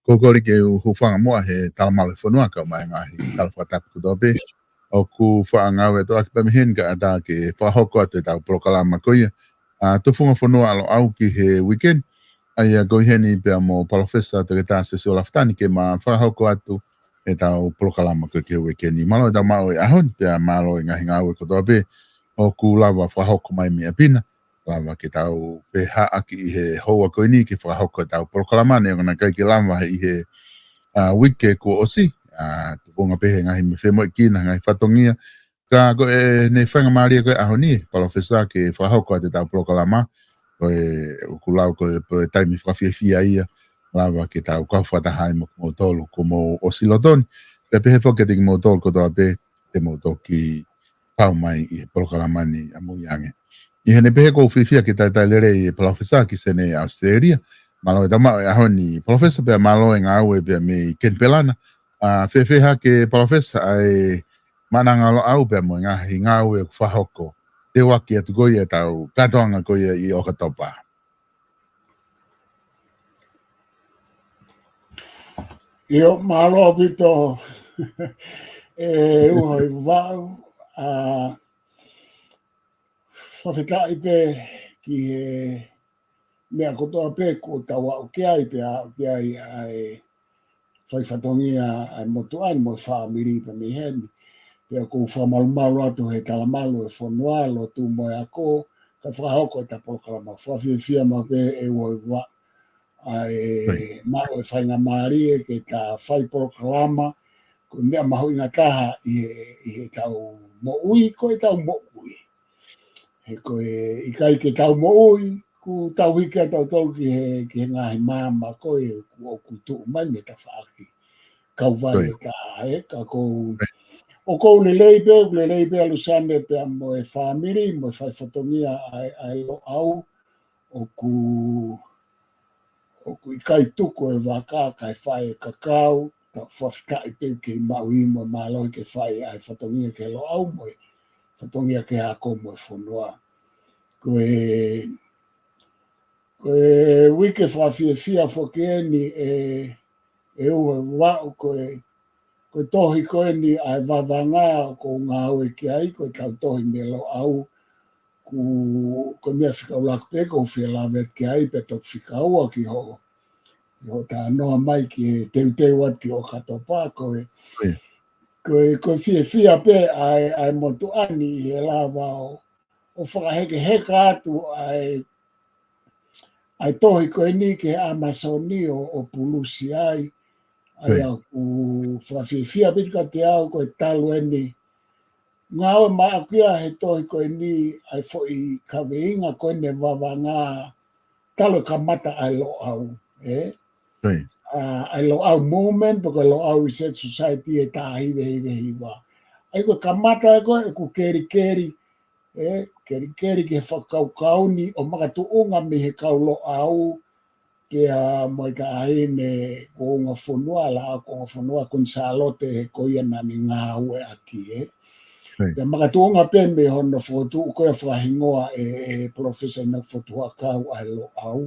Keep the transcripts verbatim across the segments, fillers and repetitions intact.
Ko e kole ke u hūfanga muʻa he talamalu e fonua kae ʻumaʻā e ngaahi tala fakatapu kotoa pē ʻoku faʻa ngāueʻaki pē mei heni kae ʻatā ke fakahoko atu ʻetau polokalama ko ia. ʻA, tufunga fonua ʻa Loʻau ki he uike ni. ʻA ia ko e heni pea mo Palōfesa Toketā Siosiua Lafitani ke ma fakahoko atu ʻetau polokalama ko ia ki he uike ni. Mālō ʻetau maʻu e ʻaho ni pea mālō e ngaahi ngāue kotoa pē ʻoku lava fakahoko mai mei ʻapi na. Lava ke tau feʻaveʻaki ʻi he houa ko eni ke fakahoko ʻetau polokalama ni, ʻoku ʻikai ke lava ʻi he, ʻa, uike kuo ʻosi, ʻa, tupunga pē he ngaahi meʻa femoʻuekina, ngaahi fatongia. Ka ko e, ne faingamālie ko e ʻaho ni, Palōfesa, ke fakahoko atu ʻetau polokalama, ko e, ʻoku lau ko e, ko e taimi fakafiefia ia, lava ke tau kau fakataha ai mo kimoutolu, kuo mou ʻosi lolotonga, pea pehē foki kiate kimoutolu kotoa pē, te mou toki kau mai ʻi he polokalama ni ʻamui ange. ʻI heʻene pehē ʻoku ou fiefia ke talitali lelei e Palōfesa ki Senē, ʻAositelēlia. Mālō ʻetau maʻu e ʻaho ni Palōfesa pea mālō e ngāue pea mei Kenipela na. ʻA, fēfē hake Palōfesa ʻa e maʻananga Loʻau pea mo e ngaahi ngāue ʻoku fakahoko. Teuaki atu ko ia ʻetau kātoanga ko ia ʻi ʻOkatopa. ʻIo, mālō ʻaupito e uho i vaʻu, ʻa, fakafetaʻi pē ki he meʻa kotoa pē kuo tau aʻu ki ai pea aʻu ki ai ʻa e fai fatongia ʻa e motuʻa ni mo e fāmili pea mei heni. Pea ʻoku ou fakamalumalu atu he talamalu e fonua, lotu mo e ako, kae fakahoko ʻeta polokalama. Fakafiefia maʻu pē e uho i vaʻu ʻa e maʻu e faingamālie ke ta fai polokalama, ko e meʻa mahuʻinga taha ʻi he, ʻi heʻetau moʻui, ko ʻetau moʻui. He ko e ʻikai ke tau moʻui, kuo tau hiki ʻa tautolu ki he, ki he ngaahi maama ko ē ʻoku, ʻoku tuʻu mai mei he tafaʻaki kauvai ʻe taha, ē, ka ʻoku ou, ʻoku ou lelei pē, ʻoku lelei pē ʻa Luseane pea mo e fāmili, mo e fai fatongia ʻa e, ʻa e Loʻau, ʻoku, ʻoku ʻikai tuku e vaka kae fai e kakau, tau fakafetaʻi pē ke maʻu ʻi mo mālō ke fai ʻa e fatongia ki he Loʻau mo e fatongia ki he ako mo e fonua. Ko e, ko e uike fakafiefia foki eni e, e uho i vaʻu ko e, ko e tohi ko eni ʻa e Vavanga ʻoku ou ngāue ki ai, ko ʻetau tohi mei Loʻau, ʻoku, ko e meʻa fika ʻuluaki pē ʻoku ou fie lave ki ai pea toki fika ua ki hoʻo, ki hoʻo talanoa mai ki he teuteu atu ki ʻOkatopa, ko e, ko e, ko e fiefia pē ʻa e, ʻa e motuʻa ni ʻi he lava ʻo, ʻo fakahekeheka atu ʻa e, ʻa e tohi ko eni ki he ʻAmasoni ʻo, ʻo pulusi ai. ʻA ia ʻoku fakafiefia pē kiate au ko e talu eni ngāue maʻaku ia he tohi ko eni ʻa e foʻi kaveinga ko eni Vavanga talu e kamata ʻa e Loʻau, ē? ʻA, ʻa e Loʻau Movement, pe ko e Loʻau Research Society ʻe taha hiva hiva hiva. ʻA ia ko e kamata ē ko e ʻeku kelikeli, ē, kelikeli ki he fakakaukau ni ʻo makatuʻunga mei he kau Loʻau, pea mo e taʻahine kuonga fonua, la kuonga fonua, Kuini Sālote, he ko ia naʻa ne ngāueʻaki, ē. Pea makatuʻunga pē mei hono fokotuʻu ko ia fakahingoa ʻe, ʻe Palōfesa ʻInoke Fotu Huʻakau ʻa e Loʻau.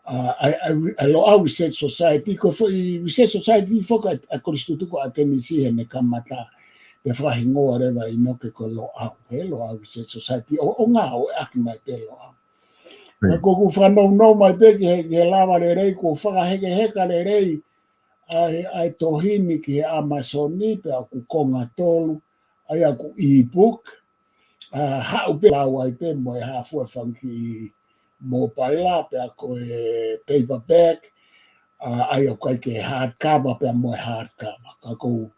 ʻA, ʻa e, ʻa e, ʻa e Loʻau Research Society, ko e foʻi Research Society foki ʻa, ʻa e Kolisi Tutuku ʻAtenisi heʻene kamata, pea fakahingoa leva ʻe ʻInoke ko e Loʻau, ē, Loʻau Research Society, ʻo, ʻo ngāueʻaki mai pē Loʻau. Ka ʻoku ou fakanounou mai pē ki he, ki he lava lelei, kuo fakahekeheka lelei ʻa e, ʻa e tohi ni ki he ʻAmasoni, pea ʻoku konga tolu, ʻa ia ʻoku e-book, ʻa, haʻu pē lau ai pē mo e hā fua e fanga kiʻi mōpaila, pea ko e paperback, ʻa, ʻa ia ʻoku ʻikai ke hardcover pea mo e hardcover. Ka ʻoku ou,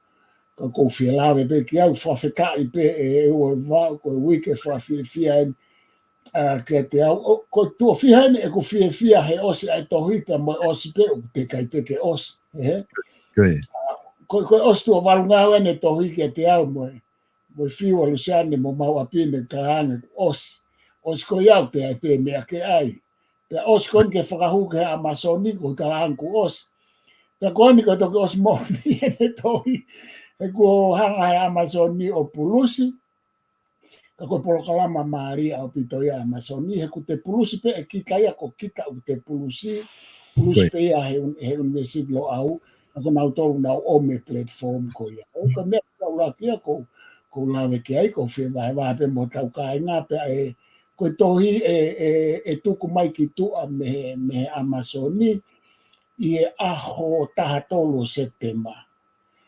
ka ʻoku ou fie lave pē ki ai, fakafetaʻi pē e, e uho i vaʻu, ko e uike fakafiefia eni, ʻa, kiate au, ʻo, ko e tuʻo fiha eni ʻeku fiefia he ʻosi ʻa e tohi pea mo e ʻosi pē, ʻoku teʻeki ai pē ke ʻosi, ē? ʻA, ko, ko e ʻosi tuʻo valu ngāue eni e tohi kiate au mo e, mo e fiu ʻa Luseane mo mau ʻapi ni ka ange ʻosi. ʻOsi ko ia ʻoku teʻeki ai pē meʻa ke ʻai. Pea ʻosi ko eni ke fakahū ki he ʻAmasoni, ʻoku ou talaange kuo ʻosi. Pea ko eni ko e toki ʻosi moʻoni eni e tohi. He kuo hanga he ʻAmasoni ʻo pulusi. Ka ko e polokalama mālie ʻaupito ia ʻa e ʻAmasoni, he ʻoku te pulusi pē ʻe kita ia, ko kita ʻoku te pulusi. Pulusi pē ia he un-, he University Loʻau, ka ko nautolu naʻa nau ʻomai e platform ko ia. ʻO ka meʻa ka ʻuluaki ia ko, ko lave ki ai, ko fie vahevahe pē mo hotau kāinga pea ʻe, ko e tohi ʻe, ʻe, ʻe tuku mai ki tuʻa mei he, mei he ʻAmasoni, ʻi he ʻaho taha tolu ʻo Sepitema.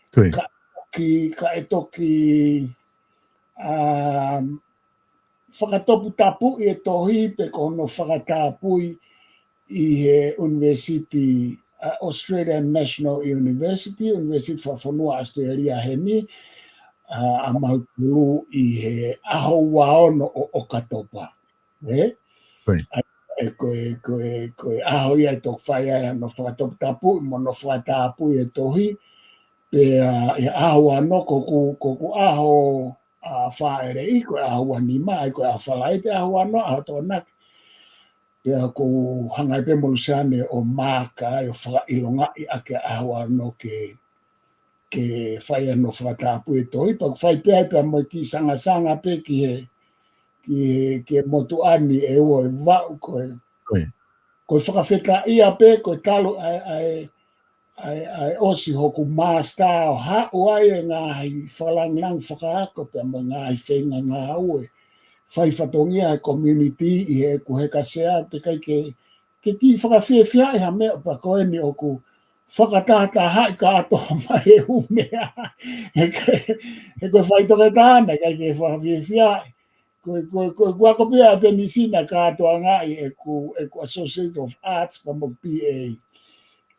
Ka ki, ka ʻe toki, um, fakatoputapuʻi e tohi pe ko hono fakatapui ʻi he University, uh, Australian National University, University Fakafonua Australia heni, uh, ʻa Mautolu ʻi he ʻaho ua ono ʻo ʻOkatopa. ʻE? ʻE, ko e, ko e, ko e ʻaho ia ʻe toki fai ai hono fakatoputapuʻi mo hono fakatapui e tohi. Pea ʻi he ʻaho ua ono ko ʻeku, ko ʻeku ʻaho, a, fāʻeleʻi, ko e ʻaho ua nima, ʻa ia ko e ʻaho Falaite, ʻaho ua ono, ʻaho Tokonaki. Pea ʻoku ou hanga ai pē mo Luseane ʻo maaka ai ʻo fakaʻilongaʻi ʻaki ʻaho ua ono ke, ke fai hono fakatapui e tohi, pea ʻoku fai pē ai pea mo e kiʻi sangasanga pē ki he, ki he, ki he motuʻa ni ʻe ua ʻe vaʻu ko e, ko e fakafetaʻia pē, ko e talu ʻa e, ʻa e, ʻa e, ʻa e ʻosi hoku master ʻo haʻu ai e ngaahi fakalāngilangi fakaako pea mo e ngaahi feinga ngāue fai fatongia e community ʻi heʻeku heka sea, teʻeki ai ke, ke kiʻi fakafiefiaʻi ha meʻa pea ko eni ʻoku fakatahatahaʻi kātoa mai e ʻū meʻa. He ko e, he ko e faitoketā na, ʻikai ke fakafiefiaʻi. Ko e, ko e, ko e, ʻoku ako pē ʻa Tenisina kātoangaʻi ʻeku, ʻeku Associate of Arts pea mo e B A.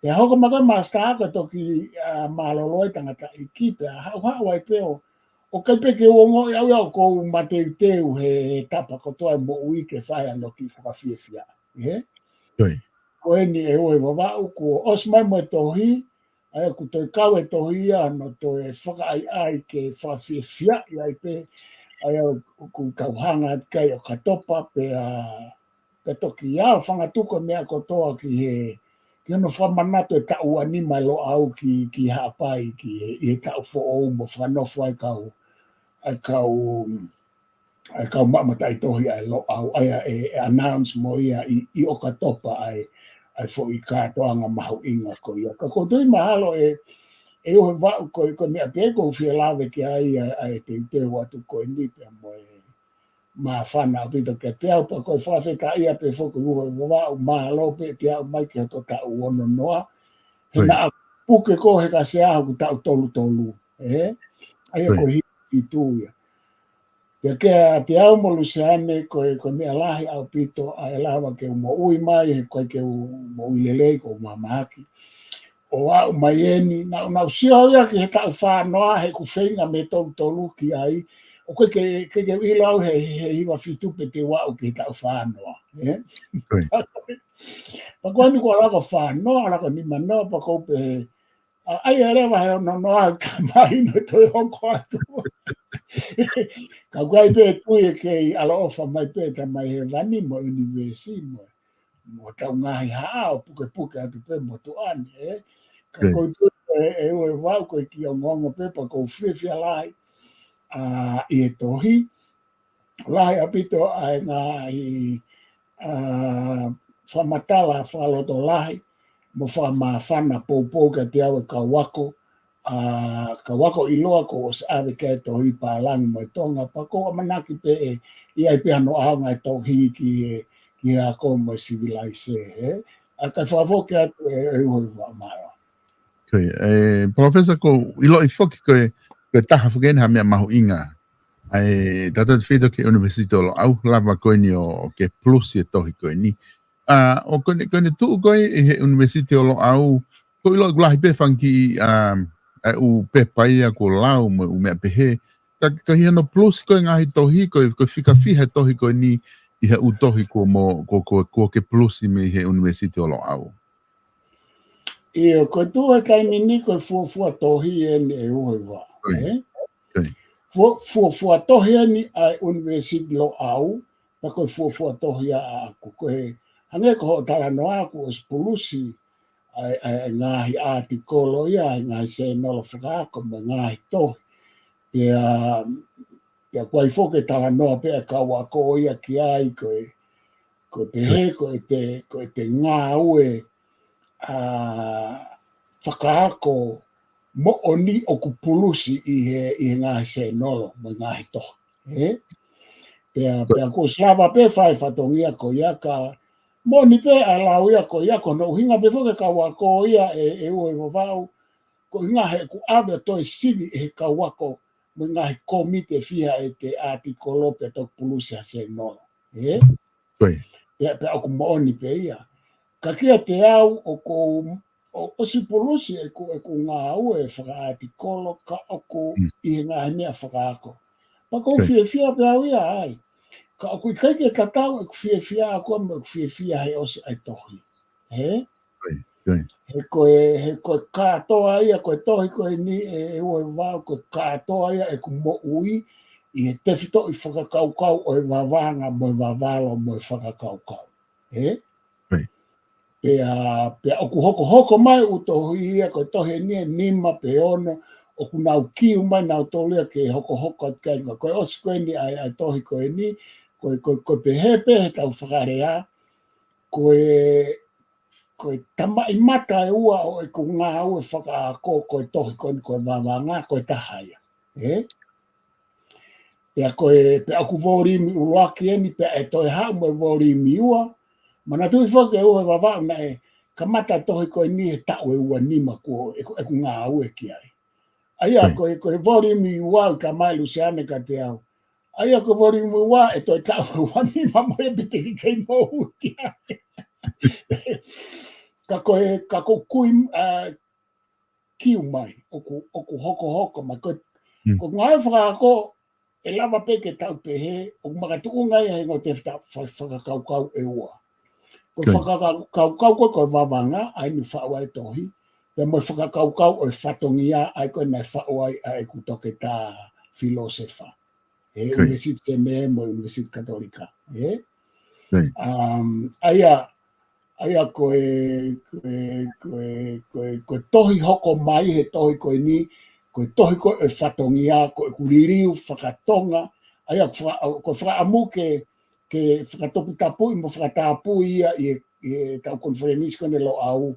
Pea hoko mai ko e master ko e toki, a, mālōlō e tangataʻeiki pea haʻuhaʻu ai pē ʻo, ʻoku ʻikai pē ke u ongoʻi au ia ʻoku ou mateuteu he, he tapa kotoa e moʻui ke fai hano kiʻi fakafiefiaʻi, ē? Ko eni ʻe ua ʻe vaʻu kuo ʻosi mai mo e tohi, ʻa ia ʻoku toe kau e tohi ia ʻo toe fakaʻaiʻai ke fakafiefiaʻi ai pē, ʻa ia ʻoku tau hanga atu ki ai ʻOkatopa pea, pea toki ʻaofangatuku e meʻa kotoa ki he, ki hono fakamanatu e taʻu ua nima e Loʻau ki, ki Haʻapai, ki he, ʻi he taʻu foʻou mo fakanofo ai kau, ʻa e kau, ʻa e kau maʻu mataʻitohi ʻa e Loʻau, ʻa ia ʻe, ʻe announce mo ia ʻi, ʻi ʻOkatopa ʻa e, ʻa e foʻi kātoanga mahuʻinga ko ia. Ka ʻoku ou tui mahalo ʻe, ʻe ua ʻe vaʻu ko e, ko e meʻa pē ʻoku ou fie lave ki ai ʻa, ʻa e teuteu atu ko eni pea mo e māfana ʻaupito kiate au pea ko e fakafetaʻia pē foki ua ʻe vaʻu mālō pē ʻete aʻu mai ki hoto taʻu ono noa. He naʻa puke ko e heka sea hoku taʻu tolu tolu, ē? ʻA ia ko e hitu ia. Pea kiate au mo Luseane ko e, ko e meʻa lahi ʻaupito ʻa e lava ke u moʻui mai, he ʻoku ʻikai ke u moʻui lelei, ʻoku ou mamahaki. ʻO aʻu mai eni, naʻa, naʻa ku sio au ia ki he taʻu fā noa, he ʻoku feinga mei he tolu tolu ki ai. ʻOku ʻikai ke, ke, ke u ʻilo au he, he hiva fitu pe te u aʻu ki he taʻu fā noa, ē? Pea ko eni kuo laka fā noa, laka nima noa, pea ʻoku ou pehē, ʻa, ʻa ia leva he ono noa, ka mahino toe hoko atu. Ka ʻoku ʻi ai pē tui ʻe kei ʻaloʻofa mai pē Tamai Hēvani mo e ʻunivēsi mo, mo hotau ngaahi haʻa ʻo pukepuke atu pē motuʻa ni, ē? Ka ʻoku ou tui ʻe, ʻe ua ʻe vaʻu ko e kiʻi ongoongo pē pea ʻoku ou fiefia lahi, a, ʻi he tohi. Lahi ʻaupito ʻa e ngaahi, a, fakamatala fakalotolahi mo fakamāfana poupou kiate au e kau ako, a, kau ako ʻiloa kuo ʻosi ʻave ki ai e tohi pālangi mo e Tonga, pea ʻoku ou ʻamanaki pē ʻe ʻi ai pē hano ʻaonga e tohi ki he, ki he ako mo e sivilaise, ē? ʻA ia kae fakafoki atu ē, ʻe ua ʻe vaʻu, mālō. Ko ia, ē, Professor, ʻoku ou ʻiloʻi foki ko e, ko e taha foki eni ha meʻa mahuʻinga. ʻA e, tautautefito ki he ʻUnivēsiti ʻo Loʻau, lava ko eni ʻo, ʻo ke pulusi e tohi ko eni. A, ʻo ko eni, ko eni tuʻu ko ē ʻi he ʻUnivēsiti ʻo Loʻau, ʻoku ou ʻiloʻi ʻoku lahi pē fanga kiʻi, a, ʻa e ʻū pepa ia kuo lau mo e ʻū meʻa pehē. Ka, ka ʻi hono pulusi ko ē ngaahi tohi, ko e, ko e fika fiha e tohi ko eni ʻi he ʻū tohi kuo mo, kuo, kuo, kuo ke pulusi mei he ʻUnivēsiti ʻo Loʻau. ʻIo, ko e tuʻu he taimi ni ko e fuofua tohi eni ʻe ua ʻe vaʻu, ē? Fua-, fuofua tohi eni ʻa e ʻUnivēsiti Loʻau, pea ko e fuofua tohi ʻaʻaku. Ko e hangē ko hoʻo talanoa ʻoku ʻosi pulusi ʻa e, ʻa e, ʻa e ngaahi ʻātikolo ia, ʻa e ngaahi sēnolo fakaako mo e ngaahi tohi. Pea, pea ʻoku ʻi ai foki e talanoa pē ʻa e kau ako ia ki ai, ko e, ko e pehē, ko ʻete, ko ʻete ngāue, ʻa, fakaako moʻoni ʻoku pulusi ʻi he, ʻi he ngaahi sēnolo, mo e ngaahi tohi. Ē? Pea, pea kuo ʻosi lava pē fai fatongia ko ia ka moʻoni pē ʻa e lau ia ko ia ko hono ʻuhinga pē foki e kau ako ia ʻe, ʻe ua ʻe Vavaʻu, ko e ʻuhinga he ʻoku ʻave ʻo toe sivi ʻe he kau ako mo e ngaahi kōmiti ʻe fiha ʻete ʻātikolo pea toki pulusi ha sēnolo. Ē? Pea, pea ʻoku moʻoni pē ia. Ka kiate au ʻoku ou, ʻo, ʻosi pulusi ʻeku, ʻeku ngāue fakaʻātikolo ka ʻoku ʻi he ngaahi meʻa fakaako. Pea ʻoku ou fiefia pē au ia ai. Ka ʻoku ʻikai ke tatau ʻeku fiefia ʻaʻaku mo ʻeku fiefia he ʻosi ʻa e tohi. Ē? He ko e, he ko e kātoa ia, ko e tohi ko eni ʻe, ʻe ua ʻe Vavaʻu, ko e kātoa ia ʻeku moʻui ʻi he tefitoʻi fakakaukau ʻo e vavanga mo e vavalo mo e fakakaukau. Ē? Pea, pea ʻoku hokohoko mai ʻū tohi ia, ko e tohi eni ʻe nima pe ono, ʻoku nau kiu mai nautolu ia ke hokohoko atu ki ai. Ko e ʻosi ko eni ʻa e, ʻa e tohi ko eni, ko e, ko e, ko e pehē pē he tau fakalea, ko e, ko e tamaʻimata ʻe ua ʻo ʻeku ngāue fakaako, ko e tohi ko eni ko e vavanga, ko e taha ia. Ē? Pea ko e, pea ʻoku volimi ʻuluaki eni, pea ʻe toe haʻu mo e volimi ua. Manatuʻi foki ʻe ua ʻe Vavaʻu naʻe kamata tohi ko eni he taʻu ʻe ua nima kuo ʻeku, ʻeku ngāue ki ai. ʻA ia ko e, ko e volimi ua ʻoku talamai ʻe Luseane kiate au. ʻA ia ko e volimi ua ʻe toe taʻu ʻe ua nima mo e piti ki kei mou ki ai. Ka ko e, ka ʻoku kui, ʻa, kiu mai, ʻoku, ʻoku hokohoko mai. Ko, ko e ngāue fakaako, ʻe lava pē ke tau pehē, ʻoku makatuʻunga ia he ngaahi tefitoʻi fa-, fakakaukau ʻe ua. Ko e fakakaukau ko, ko e vavanga, ʻa ia naʻe faʻu ai e tohi, pea mo e fakakaukau ʻo e fatongia, ʻa ia ko ē naʻe faʻu ai ʻa ʻeku toketā filōsefa. He ʻUnivēsiti Senē mo e ʻUnivēsiti Katolika. Ē? Um, ʻa ia, ʻa ia ko e, ko e, ko e, ko e, ko e tohi hoko mai he tohi ko eni, ko e tohi ko e fatongia, ko ʻeku liliu fakatonga, ʻa ia ko e faka-, ko e fakaʻamu ke, ke fakatoputapuʻi mo fakatapui ia ʻi he, ʻi he taʻu konifelenisi ko eni Loʻau,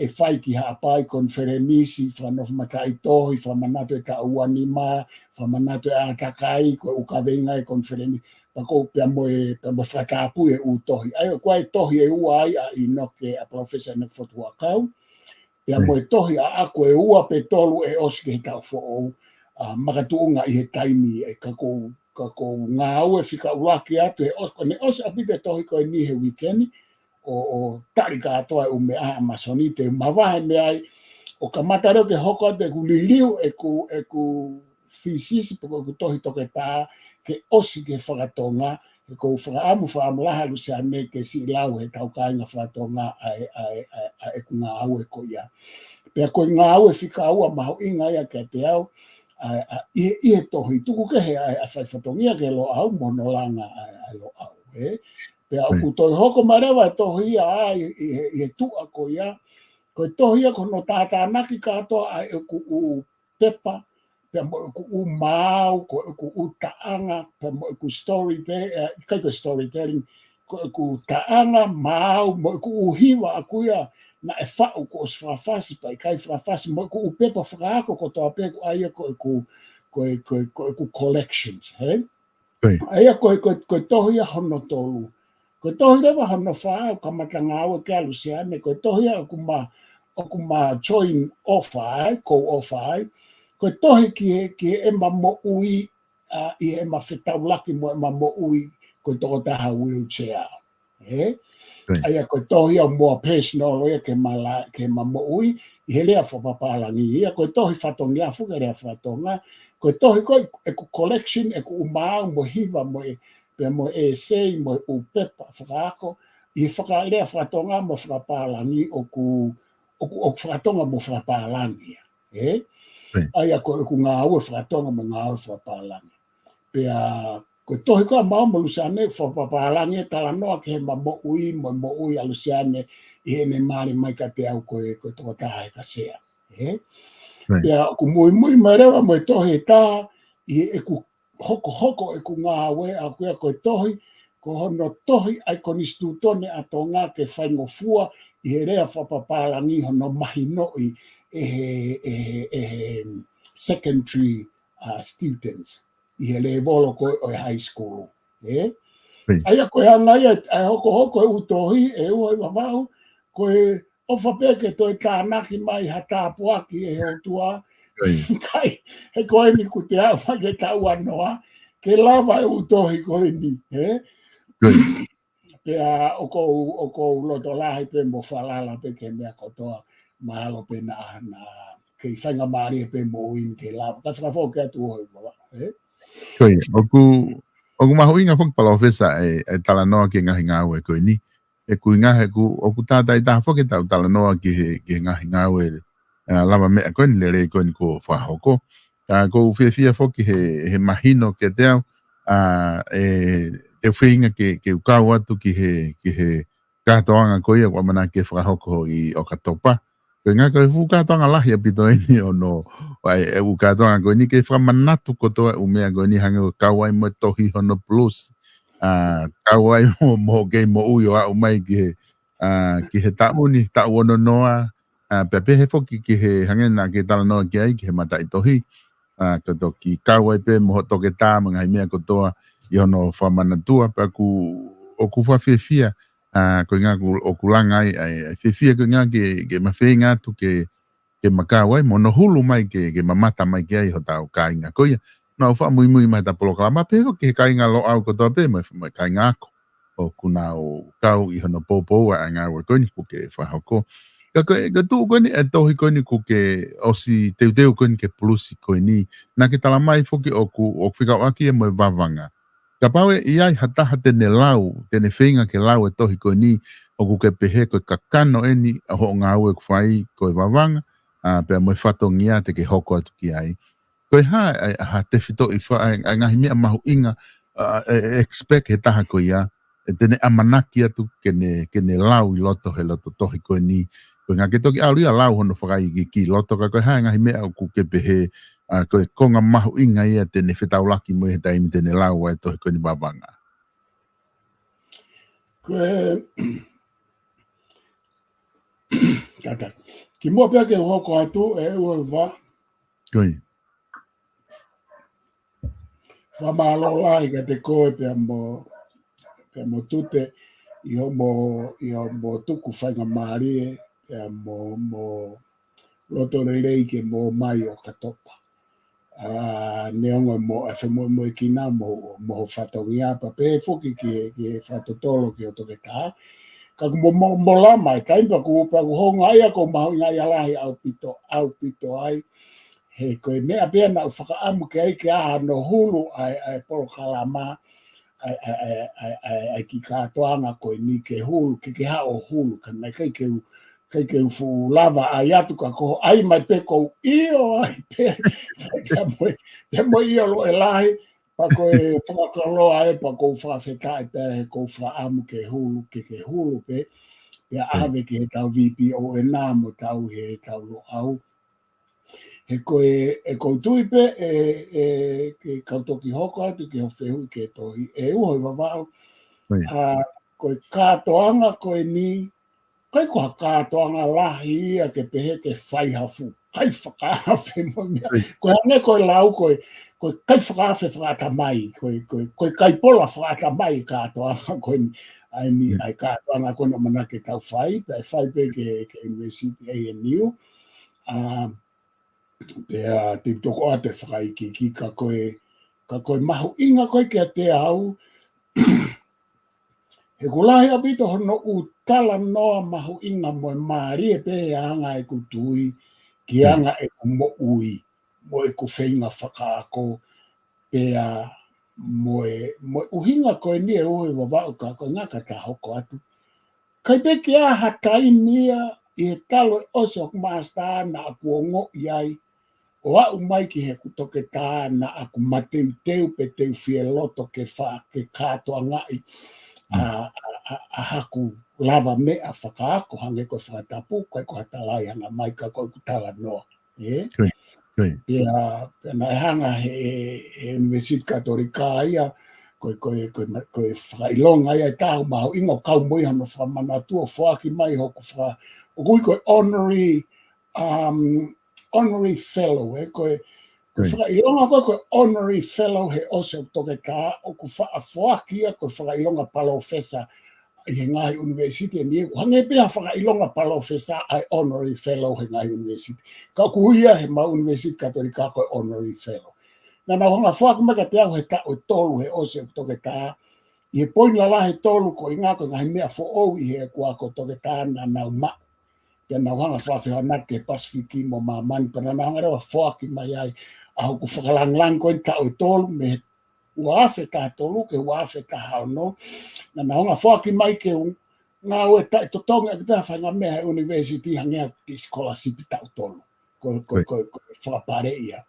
ʻe fai ki Haʻapai konifelenisi, fakanofo mataʻitohi, fakamanatu e taʻu ua nima, fakamanatu e ʻātakai, ko e ʻū kaveinga e konifelenisi, pea ko pea mo e, pea mo e fakatapui e ʻū tohi. ʻA ia, ko e tohi ʻe ua ai ʻa ʻInoke, ʻa Palōfesa ʻInoke Fotu Huʻakau, pea mo e tohi ʻaʻaku ʻe ua pe tolu ʻe ʻosi ki he taʻu foʻou, ʻa, makatuʻunga ʻi he taimi ʻe ka ʻoku ou, ka ʻoku ou ngāue fika ʻuluaki atu, he ʻo-, ko ʻene ʻosi ʻaupito e tohi ko eni he uike ni, ʻo, ʻo tali kātoa e ʻū meʻa ʻa Masoni, te u mavahe mei ai, ʻo kamata leva ke hoko atu ʻeku liliu, ʻeku, ʻeku thesis, pe ko ʻeku tohi toketā, ke ʻosi ki he fakatonga, he ʻoku ou fakaʻamu, fakaʻamu lahi ʻa Luseane ke siʻi lau he tau kāinga fakatonga ʻa e, ʻa e, ʻa e, ʻa ʻeku ngāue ko ia. Pea ko e ngāue fika ua mahuʻinga ia kiate au, ʻa e, ʻa e, ʻi he, ʻi he tohi tuku kehe ʻa e, ʻa e fai fatongia ki he Loʻau mo hono langa ʻa e, ʻa e Loʻau, ē? Pea ʻoku toe hoko mai leva e tohi ia ʻa e, ʻi he, ʻi he tuʻa ko ia, ko e tohi ia ko hono tātānaki kātoa ʻa ʻeku ʻū pepa, pea mo ʻeku ʻū maau, ko ʻeku ʻū taʻanga, pea mo ʻeku story te-, ē, ʻikai ko e storytelling, ko ʻeku taʻanga, maau, mo ʻeku ʻū hiva ʻaku ia, naʻe faʻu kuo ʻosi fakafasi, pea ʻikai fakafasi, mo ʻeku ʻū pepa fakaako kotoa pē ʻoku ʻai ia ko ʻeku, ko e, ko e, ko ʻeku collections, hē? ʻA ia ko e, ko e, ko e tohi ia hono tolu. Ko e tohi leva hono fā ʻoku kamata ngāue ki ai ʻa Luseane, ko e tohi ia ʻoku ma, ʻoku ma join ʻofa ai, ko ʻofa ai. Ko e tohi ki he, ki heʻema moʻui, ʻa, ʻi heʻema fetaulaki mo ʻema moʻui, ko e tokotaha wheelchair. Ē? ʻA ia ko e tohi ia more personal ia ki heʻema la-, ki heʻema moʻui, ʻi he lea fakapapālangi ia, ko e tohi fatongia foki lea fakatonga, ko e tohi ko ē ʻeku collection, ʻeku ʻū maau mo e hiva mo e, pea mo e essay, mo e ʻū pepa fakaako, ʻi he fakalea fakatonga mo fakapālangi ʻoku, ʻoku, ʻoku fakatonga mo fakapālangi ia. Ē? ʻA ia ko ʻeku ngāue fakatonga mo ngāue fakapālangi. Pea, ko e tohi ko ē ʻa maau mo Luseane fakapapālangi e talanoa ki heʻema moʻui mo e moʻui ʻa Luseane ʻi heʻene mali mai kiate au ko e, ko e tokotaha heka sea. Ē? Pea ʻoku muimui mai leva mo e tohi ʻe taha ʻi heʻeku hokohoko ʻeku ngāue ʻaku ia ko e tohi, ko hono tohi ʻa e Konisitūtone ʻa Tonga ke faingofua ʻi he lea fakapapālangi hono mahinoʻi ʻe he, ʻe he, ʻe he secondary, uh, students ʻi he lēvolo ko ē ʻo e high school. Ē? ʻIo. ʻA ia ko e anga ia ʻa e hokohoko e ʻū tohi ʻe ua ʻi Vavaʻu, ko e ʻofa pē ke toe tānaki mai ha tāpuaki ʻe he ʻOtua. ʻIo. Kae, he ko eni kuo te aʻu mai ki he taʻu ua noa, ke lava e ʻū tohi ko eni, ē? ʻIo. Pea ʻoku ou, ʻoku ou loto lahi pē mo falala pē ki he meʻa kotoa, mahalo pē naʻa, naʻa kei faingamālie pē moʻui ni ke lava. Ka fakafoki atu ʻOhoivava, ē? ʻIo, ʻoku, ʻoku mahuʻinga foki Palōfesa e, e talanoa ki he ngaahi ngāue ko eni. ʻE ʻuhinga he ʻoku, ʻoku tātāitaha foki ʻetau talanoa ki he, ki he ngaahi ngāue, ʻa, lavameʻa ko eni, lelei ko eni kuo fakahoko. ʻA, ʻoku ou fiefia foki he, he mahino kiate au, ʻa, ʻe, ʻe feinga ke, ke u kau atu ki he, ki he kātoanga ko ia ʻoku ʻamanaki ke fakahoko ʻi ʻOkatopa. Ko e ʻuhinga ko e fuʻu kātoanga lahi ʻaupito eni ʻo hono, ʻa e, e ʻū kātoanga ko eni ke fakamanatu kotoa e ʻū meʻa ko eni hangē ʻoku kau ai mo e tohi hono plus, ʻa, kau ai mo, mo kei moʻui ʻo aʻu mai ki he, ʻa, ki he taʻu ni, taʻu ono noa, ʻa, pea pehē foki ki he hangē naʻa ke talanoa ki ai, ki he mataʻitohi, ʻa, ko e toki kau ai pē mo hoʻo toketā mo e ngaahi meʻa kotoa ʻi hono fakamanatua, pea ʻoku, ʻoku ou fakafiefia, ʻa, ko e ʻuhinga ʻoku, ʻoku langa ai, ʻa e, ʻa e fiefia ko e ʻuhinga ke, ke ma feinga atu ke, ke ma kau ai, mo hono hulu mai ke, ke mamata mai ki ai hotau kāinga ko ia. Naʻa ku fakamuimui mai heʻeta polokalama, pehē foki ki he kāinga Loʻau kotoa pē, mo e, mo e kāinga ako ʻoku nau kau ʻi hono poupou ʻa e ngāue ko eni kuo ke fakahoko. Ka ko e, ka tuʻu ko eni e tohi ko eni kuo ke ʻosi teuteu ko eni ke pulusi ko eni, naʻa ke tala mai foki ʻoku, ʻoku fekauʻaki ia mo e vavanga. Kapau ʻe ʻi ai ha taha te ne lau, te ne feinga ke lau e tohi ko eni, ʻoku ke pehē ko e kakano eni ʻa hoʻo ngāue ʻoku fai ko e vavanga, ʻa, pea mo e fatongia te ke hoko atu ki ai. Ko e hā, ʻa, ʻa, ha tefitoʻi fa-, ʻa, ʻa e ngaahi meʻa mahuʻinga, ʻa, ʻe, ʻe expect he taha ko ia, ʻe te ne ʻamanaki atu ke ne, ke ne lau ʻi loto he loto tohi ko eni. Ko e ʻuhinga ke toki ʻalu ia ʻo lau hono fakaikiiki ʻi loto, ka ko e hā e ngaahi meʻa ʻoku ke pehē, ʻa, ko e konga mahuʻinga ia te ne fetaulaki mo ia he taimi te ne lau ai e tohi ko eni vavanga. Ko e, kātaki. Kimuʻa pea ke u hoko atu ʻe ʻOhoivava. Ko ia. Fakamālō lahi kiate koe pea mo, pea mo Tute, ʻi hoʻomo, ʻi hoʻomo tuku faingamālie, pea mo, mo loto lelei ke mo mai ʻOkatopa. ʻA, neongo mo, ʻa, femoemoekina mo, mo ho fatongia pea pehē foki ki he, ki he fakatotolo ki hoʻo toketā. Ka ʻoku mo, mo, mo lava mai e taimi pea ʻoku, pea ʻoku houngaʻia ʻoku mahuʻingaʻia lahi ʻaupito, ʻaupito ai. He ko e meʻa pē ia naʻa ku fakaʻamu ki ai ke ʻi ai hano hulu ʻa e, ʻa e polokalama, ʻa e, ʻa e, ʻa e, ʻa e, ʻa e, ʻa e kiʻi kātoanga ko eni ke hulu, ke, ke haʻu ʻo hulu, ka naʻe ʻikai ke u, ʻikai ke u fuʻu lava ʻai atu ka ko hoʻo ʻai mai pē ʻoku ou ʻio ai pē, pea mo e, pea mo e ʻio loʻe lahi, pea ko e fakakoloa ē, pea ʻoku ou fakafetaʻi pē he ʻoku ou fakaʻamu ke hulu, ke, ke hulu pē, pea ʻIo. ʻAve ki heʻetau V P O ena mo tau he tau Loʻau. He ko e, ʻe ʻoku ou tui pē, ʻe, ʻe, ke kau toki hoko atu ki hoʻo fehuʻi ki he tohi, ʻe ʻOhoivava. ʻIo. ʻA, ko e kātoanga ko eni, ʻikai ko ha kātoanga lahi ia ke pehē ke fai ha fuʻu kai fakaafe mo e meʻa. ʻIo. Ko e hangē ko e lau ko e, ko e kai fakaafe fakaʻatamai, ko e, ko e, ko e kai pola fakaʻatamai e kātoanga ko eni, ʻa eni, ʻIo. ʻa e kātoanga ko eni ʻoku ʻamanaki ke tau fai, pea ʻe fai pē ki he, ki he University A N U. ʻA, pea te u toki ʻoatu e fakaikiiki ka ko e, ka ko e mahuʻinga ko ē kiate au, he ʻoku lahi ʻaupito hono ʻū talanoa mahuʻinga mo e mālie pē he anga ʻeku tui, ki he Mm. anga ʻeku moʻui, mo ʻeku feinga fakaako, pea mo e, mo e ʻuhinga ko eni ʻe ʻOhoivava ka ko e ʻuhinga ka ta hoko atu. ʻIkai pē ke ʻi ai ha taimi ia ʻi he talu e ʻosi hoku māsitā naʻa ku ongoʻi ai, ʻo aʻu mai ki heʻeku toketā naʻa ku mateuteu pe teu fie loto ke fa-, ke kātoangaʻi ʻa, Mm. ʻa, ʻa, ʻa haku lavameʻa fakaako hangē ko e fakatapu, ʻikai ko ha talaʻehanga mai ka ko ʻeku talanoa. Ē? Ko ia, ko ia. Pea, pea naʻe hanga he, he ʻUnivēsiti Katolika ia, ko e, ko e, ko e ma-, ko e fakaʻilonga ia ʻe taha ʻoku mahuʻinga ʻo kau mo ia hono fakamanatua ʻo foaki mai hoku faka-, ʻoku ui ko e honorary, um, honorary fellow, ē, ko e, ko e fakaʻilonga ko ē, ko e honorary fellow he ʻosi ʻeku toketā, ʻoku faʻa foaki ia ko e fakaʻilonga palōfesa ʻi he ngaahi ʻunivēsiti ʻe niʻihi, ʻoku hangē pē ha fakaʻilonga palōfesa ʻa e honorary fellow he ngaahi ʻunivēsiti. Ka ʻoku ui ia he mau ʻunivēsiti Katolika ko e honorary fellow. Naʻa nau hanga foaki mai kiate au he taʻu ʻe tolu he ʻosi ʻeku toketā, ʻi he poini lalahi ʻe tolu ko e ʻuhinga ko e ngaahi meʻa foʻou ʻi heʻeku ako toketā naʻa nau maʻu. Pea nau hanga fakafehoanaki ki he Pasifiki mo māmani, pea naʻa nau hanga leva foaki mai ai ʻa hoku fakalāngilangi ko eni taʻu ʻe tolu, mei he ua afe taha tolu ki he ua afe taha ono. Naʻa nau hanga foaki mai ke u ngāue taʻetotongi ʻaki pē ha faʻahinga meʻa he ʻunivēsiti hangē ha kiʻi sikolasipi taʻu tolu. Ko, ko, ko, ko e fakapale ia.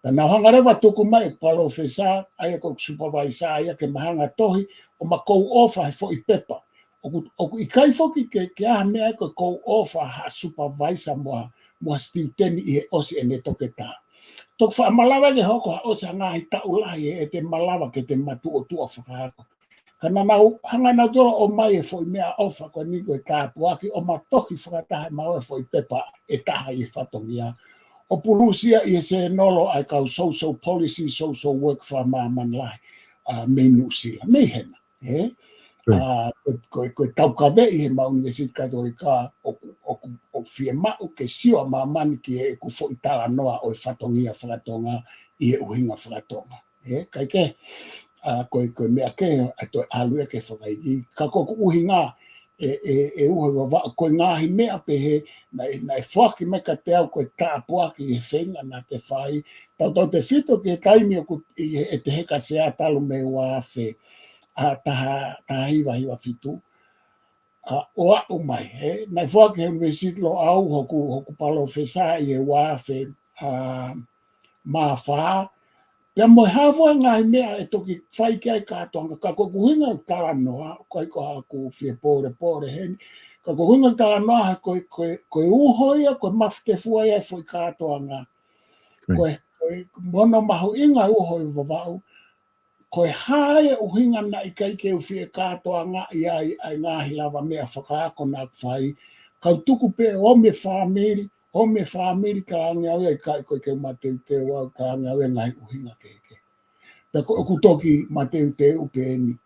Pea nau hanga leva tuku mai e palōfesa, ʻa ia ko e supervisor, ʻa ia ke ma hanga tohi ʻo ma kou ʻofa he foʻi pepa. ʻOku, ʻoku ʻikai foki ke, ke ʻi ai ha meʻa ia ko e kou ʻofa ha supervisor mo ha, mo ha student ʻi he ʻosi ʻene toketā. Toki faʻa malava ke hoko ha ʻosi ha ngaahi taʻu lahi ʻe te malava ke te ma tuʻotuʻa fakaako. Ka naʻa nau hanga ʻe nautolu ʻo ʻomai e foʻi meʻaʻofa ko eni ko e tāpuaki ʻo ma tohi fakataha ʻemau e foʻi pepa ʻe taha ʻi he fatongia. ʻO pulusia ʻi he sēnolo ʻa e kau social policy, social work fakamāmani lahi, ʻa, mei Nuʻusila, mei hena, ē? ʻIo. ʻA, ko, ko, ko e taukaveʻi he mau ʻunivēsiti Katolika ʻoku, ʻoku, ʻoku fiemaʻu ke sio ʻa māmani ki heʻeku foʻi talanoa ʻo e fatongia fakatonga ʻi he ʻuhinga fakatonga. Ē, kae kehe, ʻa, ko e, ko e meʻa kehe, ʻa e toe ʻalu ia ke fakaikiiki. Ka ko ʻeku ʻuhinga, ʻe, ʻe, ʻe Uho ʻi Vavaʻu, ko e ngaahi meʻa pehē, naʻe, naʻe foaki mai kiate au ko e tāpuaki he feinga naʻa te fai. Tautautefito ki he taimi ʻoku, ʻi he, ʻe te heka sea talu mei he ua afe, ʻa, taha, taha hiva hiva fitu. ʻA, ʻo aʻu mai, ē, naʻe foaki he ʻUnivēsiti Loʻau hoku, hoku palōfesa ʻi he ua afe, ʻa, mā fā. Pea mo e hā fua ngaahi meʻa ʻe toki fai ki ai kātoanga, ka ko ʻeku ʻuhinga ʻeku talanoa, ʻoku ʻikai ko haʻaku fie pōlepole heni, ka ko ʻeku ʻuhinga ʻeku talanoa he ko e, ko e, ko e uho ia, ko e mafutefua ia e foʻi kātoanga. ʻIo. Ko e, ko e, mo hono mahuʻinga e Uho ʻi Vavaʻu, ko e hā e ʻuhinga naʻe ʻikai ke u fie kātoangaʻi ai ʻa e ngaahi lavameʻa fakaako naʻa ku fai, kau tuku pē ʻo ʻomi e fāmili, ʻomi e fāmili, talaange au ia ʻikai, ʻikai ke u mateuteu au, talaange au e ngaahi ʻuhinga kehekehe. Pea ko ʻeku toki mateuteu pē eni,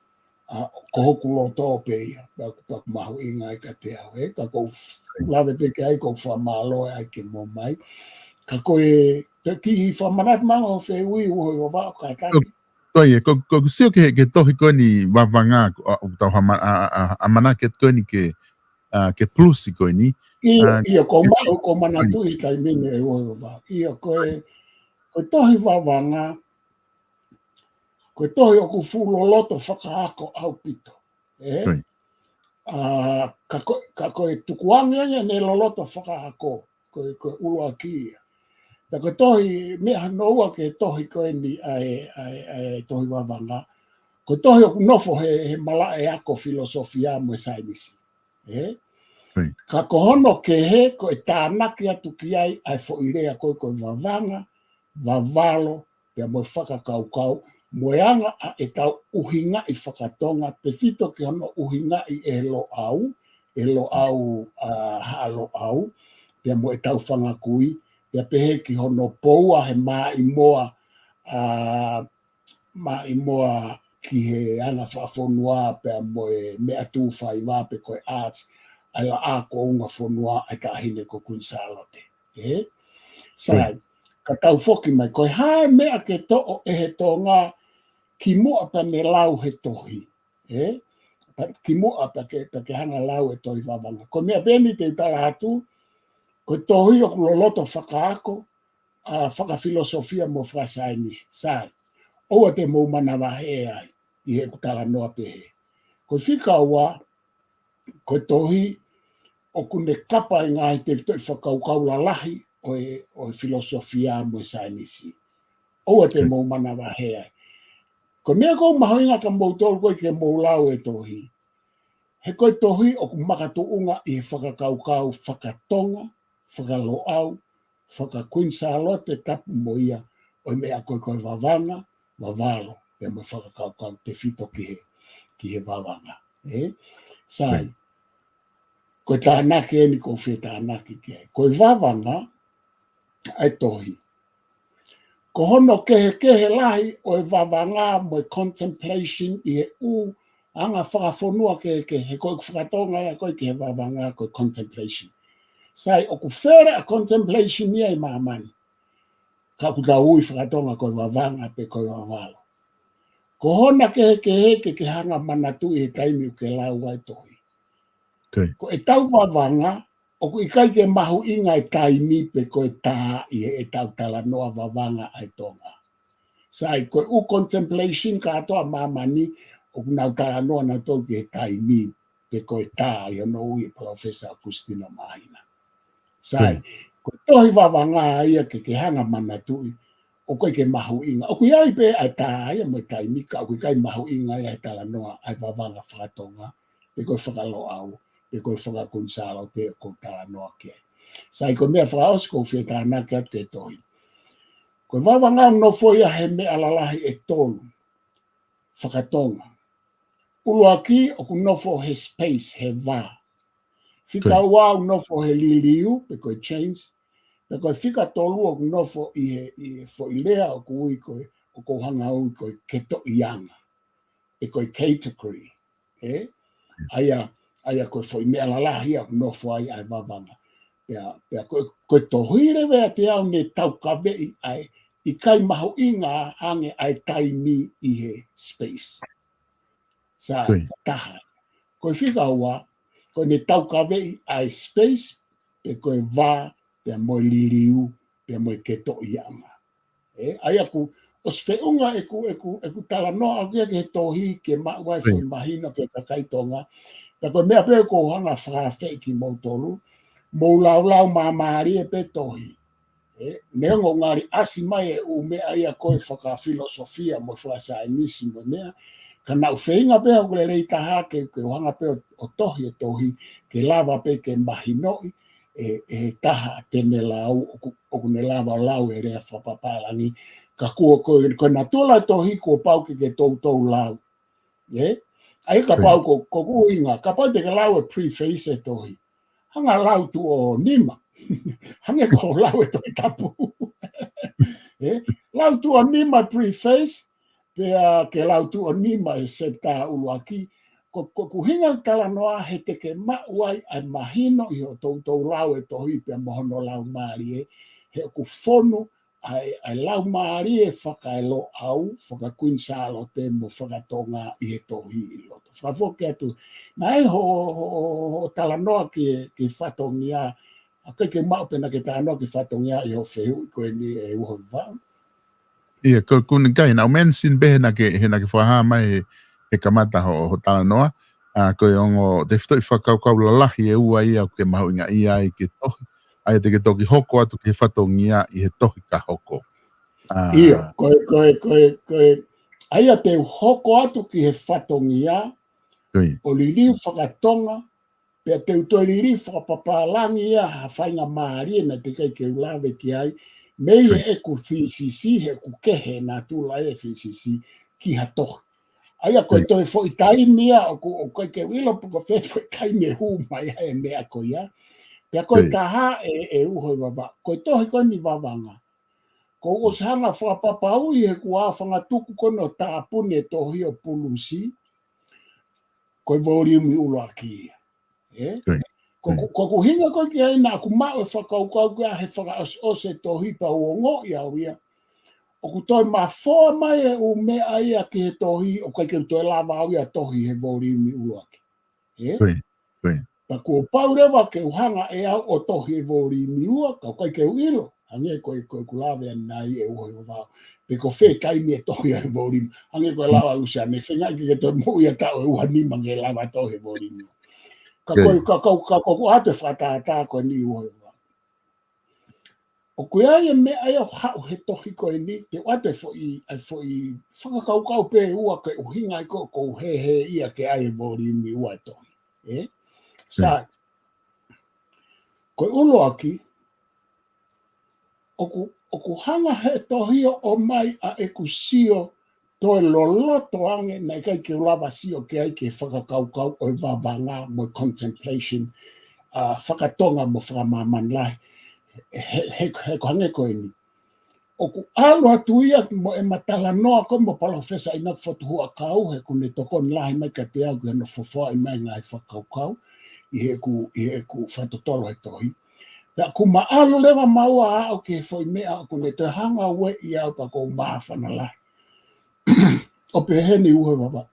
ʻa, ko hoku loto pē ia, pea ʻoku, pea ʻoku mahuʻinga ia kiate au, ē, ka ʻoku ou f-, lave pē ki ai, ʻoku ou fakamālō ai ke mo mai. Ka ko e, te u kiʻi fakamanatu mai ange hoʻo fehuʻi, Uho ʻi Vavaʻu, kātaki. Ko ia, ko, ko ʻeku sio ki he, ki he tohi ko eni Vavanga, ʻa, ʻoku tau hama-, ʻa, ʻa, ʻa, ʻamanaki ko eni ke, ʻa, ke pulusi ko eni. ʻIo, ʻa, ʻio, ʻoku ou ma-, ʻoku ou manatuʻi he taimi ni ʻe Uho ʻi Vavaʻu. ʻIo, ko e, ko e tohi Vavanga, ko e tohi ʻoku fuʻu loloto fakaako ʻaupito. Ē? ʻIo. ʻA, ka ko, ka ko e tukuange ange ʻene loloto fakaako, ko e, ko e ʻuluaki ia. Pea ko e tohi, meʻa hono ua ki he tohi ko eni ʻa e, ʻa e, ʻa e tohi Vavanga. Ko e tohi ʻoku nofo he, he malaʻe ako filosofia mo e saienisi. Ē? ʻIo. Ka ko hono kehe, ko e tānaki atu ki ai ʻa e foʻi lea ko e, ko e vavanga, vavalo, pea mo e fakakaukau, mo e anga ʻa ʻetau ʻuhingaʻi fakatonga, tefito ki hono ʻuhingaʻi ʻe Loʻau, ʻe Loʻau, ʻa, Haʻa Loʻau, pea mo ʻetau fanga kui, pea pehē ki hono poua he maʻimoa, ʻa, maʻimoa ki he anga fakafonua, pea mo e meʻatūfaiva pe ko e arts, ʻa e laʻā kuonga fonua ʻa e Taʻahine ko Kuini Sālote. Ē? Sai, ʻIo. Ka tau foki mai, ko e hā e meʻa ke toʻo ʻe he Tonga kimuʻa pea ne lau he tohi. Ē? Pea kimuʻa pea ke, pea ke hanga lau e tohi Vavanga. Ko e meʻa pē eni te u tala atu, ko e tohi ʻoku loloto fakaako, ʻa, fakafilosofia mo fakasaienisi. Sai, ʻoua te mou manavahē ai, ʻi heʻeku talanoa pehē. Ko e fika ua, ko e tohi ʻoku ne kapa e ngaahi tefitoʻi fakakaukau lalahi ʻo e, ʻo e filosofia mo e saienisi. ʻOua te, ʻIo. mou manavahē ai. Ko e meʻa ʻoku mahuʻinga kia moutolu ko ē ke mou lau e tohi. He ko e tohi ʻoku makatuʻunga ʻi he fakakaukau fakatonga, fakaloʻau, fakakuini Sālote tapu mo ia, ʻo e meʻa ko e, ko e vavanga, vavalo, pea mo e fakakaukau tefito ki he, ki he vavanga. Ē? Sai, ko e tānaki eni ʻoku ou fie tānaki ki ai. Ko e vavanga ʻa e tohi. Ko hono kehekehe lahi ʻo e vavanga mo e contemplation ʻi he ʻū anga fakafonua kehekehe, ko e fakatonga ia ko e ki he vavanga ko e contemplation. Sai, ʻoku fele ʻa contemplation ia ʻi māmani. Ka ʻoku tau ui fakatonga ko e vavanga pe ko e vavalo. Ko hona kehekehe ke ke hanga manatuʻi he taimi ʻoku ke lau ai e tohi. Ko e tau vavanga, ʻoku ʻikai ke mahuʻinga e taimi pe ko e tā ʻi he ʻetau talanoa vavanga ʻa e Tonga. Sai, ko e ʻū contemplation kātoa ʻa māmani, ʻoku nau talanoa nautolu ki he taimi pe ko e tā ʻi hono ui ʻe Professor Augustino Māhina. Sai, ko e tohi vavanga ia ke ke hanga manatuʻi, ʻoku ʻikai ke mahuʻinga. ʻOku ʻi ai pē ʻa e tā ia mo e taimi ka ʻoku ʻikai mahuʻinga ia he talanoa ʻa e vavanga fakatonga, pe ko e faka-Loʻau, pe ko e faka-Kuini Sālote ʻoku ou talanoa ki ai. Sai, ko e meʻa fakaʻosi ʻoku ou fie tānaki atu ki he tohi. Ko e vavanga ʻoku nofo ia he meʻa lalahi ʻe tolu fakatonga. ʻUluaki ʻoku nofo he space, he vā. Fika ua ʻoku nofo he liliu, pe ko e change. Pe ko e fika tolu ʻoku nofo ʻi he, ʻi he foʻi lea ʻoku ui ko e, ʻoku ou hanga ui ko e ketoʻianga. Pe ko e category. Ē? ʻA ia, ʻa ia ko e foʻi meʻa lalahi ia ʻoku nofo ai ʻa e vavanga. Pea, pea ko, ko e tohi leva ʻiate au ne taukaveʻi ʻa e ʻikai mahuʻinga ange ʻa e taimi ʻi he space. Sai, taha. Ko e fika ua, ko ʻene taukaveʻi ʻa e space, pe ko e vā, pea mo e liliu, pea mo e ketoʻianga. Ē, ʻa ia ʻoku, ʻosi feʻunga ʻeku, ʻeku, ʻeku talanoa ʻaʻaku ia ki he tohi, ke maʻu ai e foʻi mahino ki he kakai Tonga. Pea ko e meʻa pē ʻoku ou hanga fakaafeʻi kimoutolu, mou laulau māmālie pē tohi. Ē, neongo ngali ʻasi mai e ʻū meʻa ia ko e fakafilosofia mo e fakasaienisi mo e meʻa, ka naʻá ku feinga pē ʻaʻaku lelei taha ke, ke u hanga pē ʻo, ʻo tohi e tohi, ke lava pē ke mahinoʻi ʻe, ʻe he taha te ne lau, ʻoku, ʻoku ne lava ʻo lau e lea fakapapālangi. Ka kuo, ko, ko e natula e tohi kuo pau ke, ke toutou lau. Ē? ʻA ia kapau ko, ko ʻeku ʻuhinga, kapau te ke lau e preface e tohi. Hanga ʻo lau tuʻo nima. Hangē ko e lau e Tohi Tapu. Ē? Lau tuʻo nima preface, pea ke lau tuʻo nima e septa ʻuluaki. Ko, ko ʻeku ʻuhinga talanoa he te ke maʻu ai ʻa e mahino ʻi hoʻo toutou lau e tohi pea mo hono laumālie. He ʻoku fonu ʻa e, ʻa e laumālie faka-Loʻau, faka-Kuini Sālote mo faka-Tonga ʻi he tohi ʻi loto. Fakafoki atu. Naʻe ho, ho, ho, ho talanoa ki, ki he fatongia, ʻikai ke maʻu pe naʻá ke talanoa ki he fatongia ʻi hoʻo fehuʻi ko eni ʻe Uhoivavau. ʻIa, ko, ko ʻeni ʻikai, naʻá ku mention pē he naʻá ke, he naʻá ke fakahā mai he, he kamata hoʻo, hoʻo talanoa. ʻA, ko e ongo tefitoʻi fakakaukau lalahi ʻe ua ia ʻoku ke mahuʻingaʻia ai ki he tohi. ʻA ia te ke toki hoko atu ki he fatongia ʻi he tohi ka hoko. ʻA. ʻIo, ko e, ko e, ko e, ko e, ʻa ia te u hoko atu ki he fatongia, ʻo liliu faka-Tonga, pea te u toe liliu fakapapālangi ia ha faingamālie naʻe teʻeki ai ke u lave ki ai, mei heʻeku thesis, he ʻoku kehe e natula e thesis, ki ha tohi. ʻA ia ko e toe foʻi taimi ia, ʻoku, ʻoku ʻikai ke u ʻilo pe ko fē foʻi taimi ʻe hū mai ai e meʻa ko ia. Pea ko e taha ʻe, ʻe Uhoivavau. Ko e tohi ko eni Vavanga. Kuó u ʻosi hanga fakapapauʻi he kuo u fanga tuku ko eni ʻo tāpuni e tohi ʻo Pulusi. Ko e volume ʻuluaki ia. Ē? Ko, ko, ko ʻeku ʻuhinga ko ē ki ai naʻá ku maʻu e fakakaukau ko ia he fakaʻosiʻosi e tohi pea u ongoʻi au ia. ʻOku toe mafoa mai e ʻū meʻa ia ki he tohi, ʻoku ʻikai ke u toe lava au ia tohi he volume ʻuluaki. Ē? Pea kuo pau leva ke u hanga ʻe au ʻo tohi e volume ua, ka ʻoku ʻikai ke u ʻilo. Hangē ko e, ko ʻeku lave ʻanenai ʻe Uhoivavau. Pe ko fē taimi ʻe tohi ai e volume. Hangē ko e lau ʻa Luseane, feinga ke, ke toe moʻui ʻa e taʻu ʻe ua nima ke lava tohi e volume ua. Ka ko e, ka, ka, ka, ka ko ʻeku ʻoatu e fakatātā ko eni Uhoivavau. ʻOku ʻi ai e meʻa ia ʻoku haʻu he tohi ko eni, te u ʻoatu e foʻi, ʻa e foʻi fakakaukau pē ʻe ua ko e ʻuhinga ia ʻoku ou hēhēʻia ke ʻai e volume ua e tohi. Ē? Sai, ko e ʻuluaki, ʻoku, ʻoku hanga he tohi ʻo ʻomai ʻa ʻeku sio toe loloto ange, naʻe ʻikai ke u lava sio ki ai ki he fakakaukau ʻo e vavanga mo e contemplation, ʻa, fakatonga mo fakamāmani lahi. He, he, he ko e hangē ko eni. ʻOku ʻalu atu ia mo ʻema talanoa ko ē mo Palōfesa ʻInoke Fotu Huʻakau, he ʻoku ne tokoni lahi mai kiate au ki hono fofoaʻi mai e ngaahi fakakaukau ʻi heʻeku, ʻi heʻeku fakatotolo he tohi. Pea ʻoku ma ʻalu leva maua ʻo aʻu ki he foʻi meʻa ʻoku ne toe hanga ʻo ueʻi au pea ʻoku ou māfana lahi. ʻO pehē ni, Uhe Vavaʻu.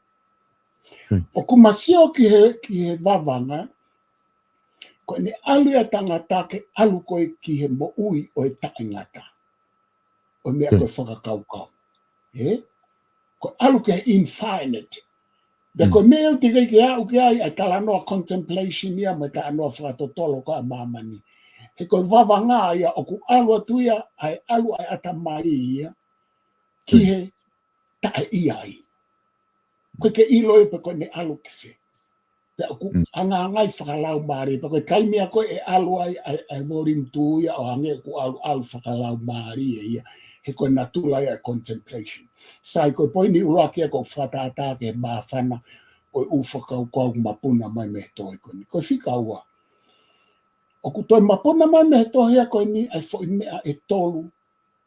Hmm. ʻOku ma sio ki he, ki he vavanga, ko ʻene ʻalu ia ʻa e tangata ke ʻalu ko ē ki he moʻui ʻo e taʻengata. ʻO e meʻa Hmm. ko e fakakaukau. Ē? Ko e ʻalu ki he infinite. Pea Hmm. ko e meʻa ʻoku teʻeki ke aʻu ki ai ʻa e talanoa contemplation ia mo e talanoa fakatotolo ko ē ʻa māmani. He ko e vavanga ia ʻoku ʻalu atu ia, ʻa e ʻalu ʻa e ʻatamai ia ki Hmm. he taʻe ʻi ai. ʻOku ʻikai ke ʻilo ia pe ko ʻene ʻalu ki fē. Pea ʻoku Mm. angaangai fakalaumālie, pea ko e taimi ia ko ē ʻe ʻalu ai, ʻa e, ʻa e volume two ia ʻo hangē ʻoku ʻalu, ʻalu fakalaumālie ia. He ko e natula ia ʻo e contemplation. Sai, ko e poini ʻuluaki ia ʻoku ou fakatātā ki he māfana ʻo e ʻū fakakaukau ʻoku mapuna mai mei he tohi ko eni. Ko e fika ua. ʻOku toe mapuna mai mei he tohi ia ko eni ʻa e foʻi meʻa ʻe tolu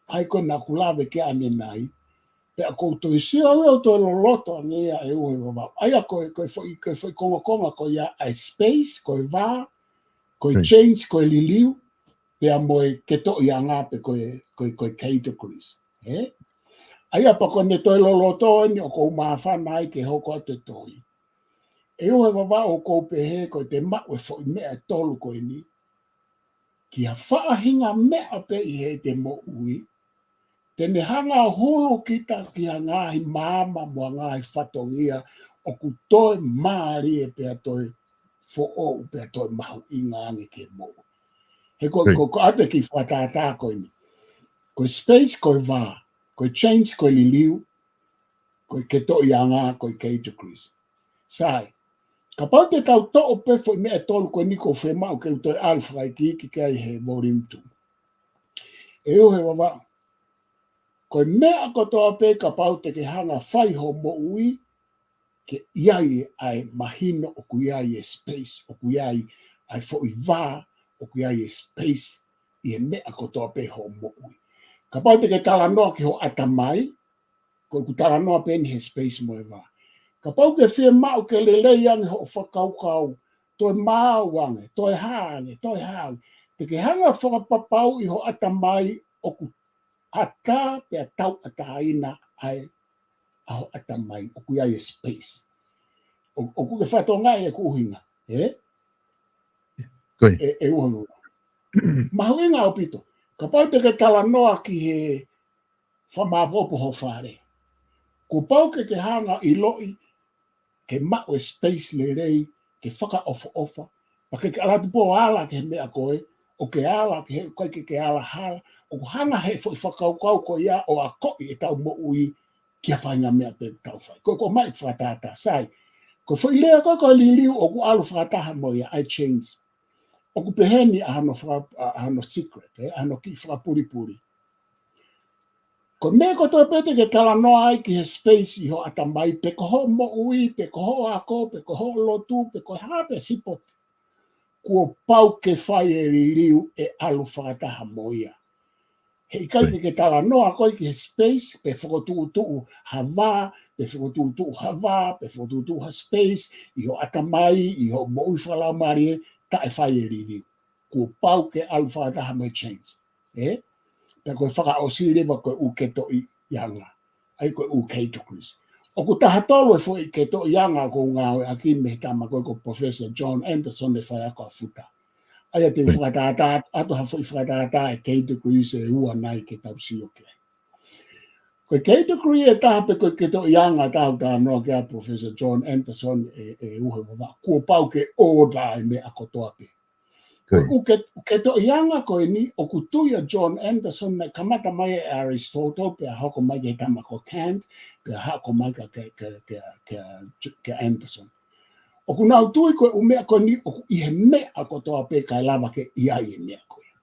ʻa ia ko ē naʻa ku lave ki ai ʻanenai. Pea ʻoku ou toe sio au ʻo toe loloto ange ia, ʻe Uhe Vavaʻu. ʻA ia ko e, ko e foʻi, ko e foʻi kongokonga ko ia ʻa e space, ko e vā, ko e Hmm. change, ko e liliu, pea mo e ketoʻiʻanga pe ko e, ko e, ko e categories. Ē? ʻA ia pea ko ʻene toe loloto eni ʻoku ou māfana ai ke hoko atu e tohi. ʻE Uhe Vavaʻu, ʻoku ou pehē ko ʻete maʻu e foʻi meʻa ʻe tolu ko eni ki ha faʻahinga meʻa pē ʻi heʻete moʻui, te ne hanga ʻo hulu kita ki ha ngaahi maama mo ha ngaahi fatongia ʻoku toe mālie pea toe foʻou pea toe mahuʻinga ange ki he moʻui. He ko, Right. ko, ko ʻete kiʻi fakatātā ko eni. Ko e space, ko e vā, ko e change, ko e liliu, ko e ketoʻiʻanga, ko e categories. Sai. Kapau te tau toʻo pē foʻi meʻa ʻe tolu ko eni ʻoku ou fiemaʻu ke u toe ʻalu fakaikiiki ki ai he volume two. ʻE Uhe Vavaʻu. Ko e meʻa kotoa pē kapau te ke hanga fai hoʻo moʻui, ke ʻi ai ʻa e mahino ʻoku ʻi ai e space, ʻoku ʻi ai ʻa e foʻi vā, ʻoku ʻi ai e space, ʻi he meʻa kotoa pē hoʻo moʻui. Kapau te ke talanoa ki hoʻo ʻatamai, ko ʻeku talanoa pē eni he space mo e vā. Kapau ke fiemaʻu ke lelei ange hoʻo fakakaukau, toe maau ange, toe hā ange, toe hā ange. Te ke hanga fakapapauʻi hoʻo ʻatamai ʻoku ʻatā pea tauʻatāina ʻa e, ʻa hoʻo ʻatamai, ʻoku ʻi ai e space. ʻO, ʻoku ke fakatokangaʻi ʻeku ʻuhinga, ē? Ko ia. ʻE, ʻe Uhe Vavaʻu. Mahuʻinga ʻaupito. Kapau te ke talanoa ki he fakamāʻopoʻopo hoʻo fale. Kuo pau ke ke hanga ʻiloʻi, ke maʻu e space lelei, ke fakaʻofoʻofa. Pea ke ke ʻalu atu pē ʻo ala ki he meʻa ko ē, ʻo ke ala ki he, ʻikai ke ke ala hala, ʻo hanga he foʻi fakakaukau ko ia ʻo akoʻi ʻetau moʻui ki ha faʻahinga meʻa pē ʻoku tau fai. Ko, ko e maʻu e fakatātā, sai. Ko e foʻi lea ko ē ko e liliu ʻoku ʻalu fakataha mo ia ʻa e change. ʻOku pehē ni ʻa hono faka-, ʻa, ʻa hono secret, ē, ʻa hono kiʻi fakapulipuli. Ko e meʻa kotoa pē te ke talanoa ai ki he space ʻi hoʻo ʻatamai, pe ko hoʻo moʻui, pe ko hoʻo ako, pe ko hoʻo lotu, pe ko e hā pē sipoki. Kuo pau ke fai e liliu ʻe ʻalu fakataha mo ia. He ʻikai Right. ke ke talanoa koe ki he space, pe fokotuʻutuʻu ha vā, pe fokotuʻutuʻu ha vā, pe fokotuʻutuʻu ha space, ʻi hoʻo ʻatamai, ʻi hoʻo moʻui fakalaumālie, taʻe fai e liliu. Kuo pau ke ʻalu fakataha mo e change. Ē? Pea ko e fakaʻosi leva ko e ʻū ketoʻiʻanga. ʻA ia ko e ʻū categories. ʻOku taha tolu e foʻi ketoʻiʻanga ʻoku ou ngāueʻaki mei he tama ko ē ko Professor John Anderson ʻi he faiako ʻa Futa. ʻA ia te u fakatātā atu ha foʻi fakatātā e categories ʻe ua nai ke tau sio ki ai. Ko e category ʻe taha pe ko e ketoʻiʻanga ʻe taha ʻoku talanoa ki ai ʻa Professor John Anderson ʻe, ʻe Uhe Vavaʻu. Kuo pau ke order e meʻa kotoa pē. Ko ia. ʻOku ke, ketoʻiʻanga ko eni, ʻoku tui ʻa John Anderson naʻe kamata mai ʻe Aristotle, pea hoko mai ki he tama ko Kant, pea hoko mai kia, kia, kia, kia, kia, kia Anderson. ʻOku nau tui ko e ʻū meʻa ko eni, ʻoku ʻi he meʻa kotoa pē kae lava ke ʻi ai e meʻa ko ia.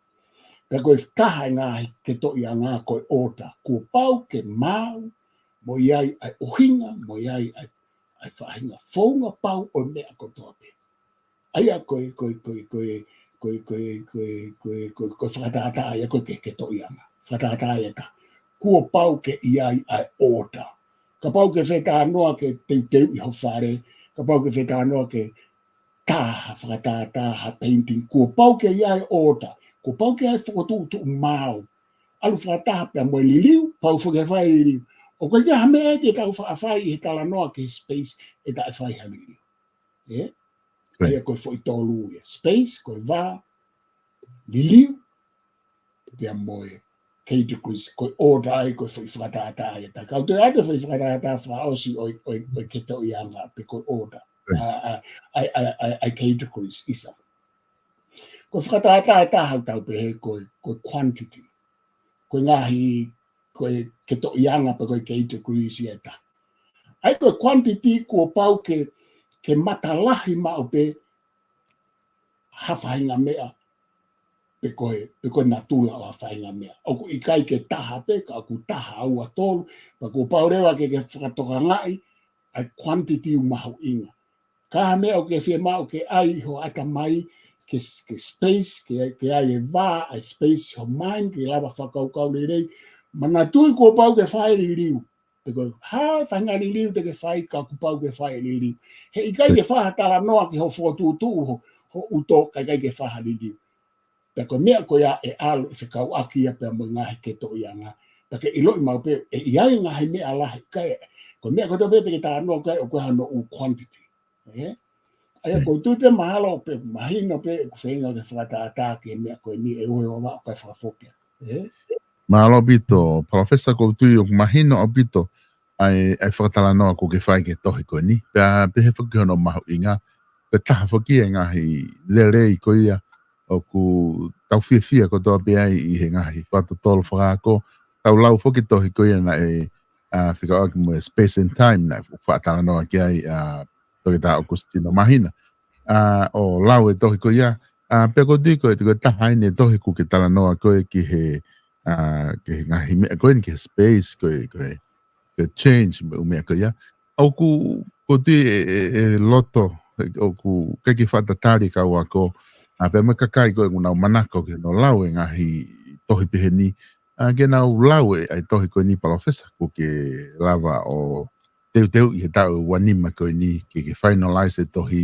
Pea ko e taha e ngaahi ketoʻiʻanga ko e order, kuo pau ke maau, ʻi ai ʻa e ʻuhinga, mo ʻi ai ʻa e, ʻa e faʻahinga founga pau ʻo e meʻa kotoa pē. ʻA ia ko e, ko e, ko e, ko e, ko e, ko e, ko e, ko e, ko e, ko e fakatātā ia ko e ke, ke toʻianga. Fakatātā ia ta. Kuo pau ke ʻi ai ʻa e order. Kapau ke fetalanoa ke teuteuʻi ho fale, kapau ke fetalanoa ke tā ha fakatātā ha painting, kuo pau ke ʻi ai ʻa e order, kuo pau ke ʻi ai e fokotuʻutuʻu maau. ʻAlu fakataha pea mo e liliu, pau foki ke fai e liliu. ʻOku ʻikai ke ʻi ai ha meʻa ʻe te tau faʻa fai ʻi he talanoa ki he space ʻe taʻe fai ha liliu. ʻE? ʻA ia ko e foʻi tolu ia. Space, ko e vā, liliu, pea mo e K degrees, ko e order ai, ko e foʻi fakatātā ia. Ta kau toe atu e foʻi fakatātā fakaʻosi ʻo e, ʻo e, ʻo e ke toʻianga, pe ko e order. ʻA, ʻa, ʻa, ʻa, ʻa, ʻa e K degrees ʻisa. Ko e fakatātā ʻe taha ʻoku tau pehē ko e, ko e quantity. Ko e ngaahi, ko e ke toʻianga pe ko e K degrees ia ʻe taha. ʻA ia ko e quantity kuo pau ke, ke matalahi maʻu pē ha faʻahinga meʻa, pe ko e, pe ko e natula ʻo ha faʻahinga meʻa. ʻOku ʻikai ke taha pē, ka ʻoku taha, ua, tolu, pea kuo pau leva ke, ke fakatokangaʻi ʻa e quantity ʻoku mahuʻinga. Ka ha meʻa ʻoku ke fiemaʻu ke ʻai ho ʻatamai, ke, ke space, ke, ke ʻai e vā, ʻa e space ho mind, ke lava fakakaukau lelei. Manatuʻi kuo pau ke fai e liliu. Pe ko e hā e faʻahinga liliu te ke fai ka kuo pau ke fai e liliu. He ʻikai ke fai ha talanoa ki ho fokotuʻutuʻu ho, ho ʻuto ka ʻikai ke fai ha liliu. Pea ko e meʻa ko ia ʻe ʻalu ʻe fekauʻaki ia pea mo e ngaahi ke toʻianga. Pea ke ʻiloʻi maʻu pē, ʻe ʻi ai e ngaahi meʻa lahi, ʻikai, ko e meʻa kotoa pē te ke talanoa ki ai ʻoku ʻi ai hano ʻū quantity. ʻE? ʻA ia ʻoku ou tui pē mahalo pē, mahino pē, ʻoku feinga ke fakatātā ki he meʻa ko eni ʻe ʻuhi ʻo vā ʻo kai fakafoki. ʻE? Mālō ʻaupito, Palōfesa, ʻoku ou tui ʻoku mahino ʻaupito ʻa e, ʻa e fakatalanoa ʻoku ke fai ki he tohi ko eni. Pea, pehē foki hono mahuʻinga, pea taha foki e ngaahi lelei ko ia ʻoku tau fiefia kotoa pē ai ʻi he ngaahi fakatotolo fakaako, tau lau foki tohi ko ia naʻe, ʻa, fekauʻaki mo e Space and Time naʻe fakatalanoa ki ai, ʻa, Toketā ʻOkusitino Māhina. ʻA, ʻo lau e tohi ko ia, ʻa, pea ʻoku ou tui ko e, ko e taha eni e tohi ʻoku ke talanoa ko ē ki he, ʻa, ki he ngaahi meʻa ko eni ki he space, ko e, ko e, ko e change mo e ʻū meʻa ko ia. ʻOku, ʻoku ou tui e, e, e loto, e, ʻoku ʻikai ke fakatatali kau ako, ʻa, pea mo e kakai ko ē ʻoku nau manako ke nau lau e ngaahi tohi pehē ni, ʻa, ke nau lau e, ʻa e tohi ko eni Palōfesa ʻoku ke lava ʻo teuteuʻi he taʻu ʻe ua nima ko eni ke, ke finalize e tohi,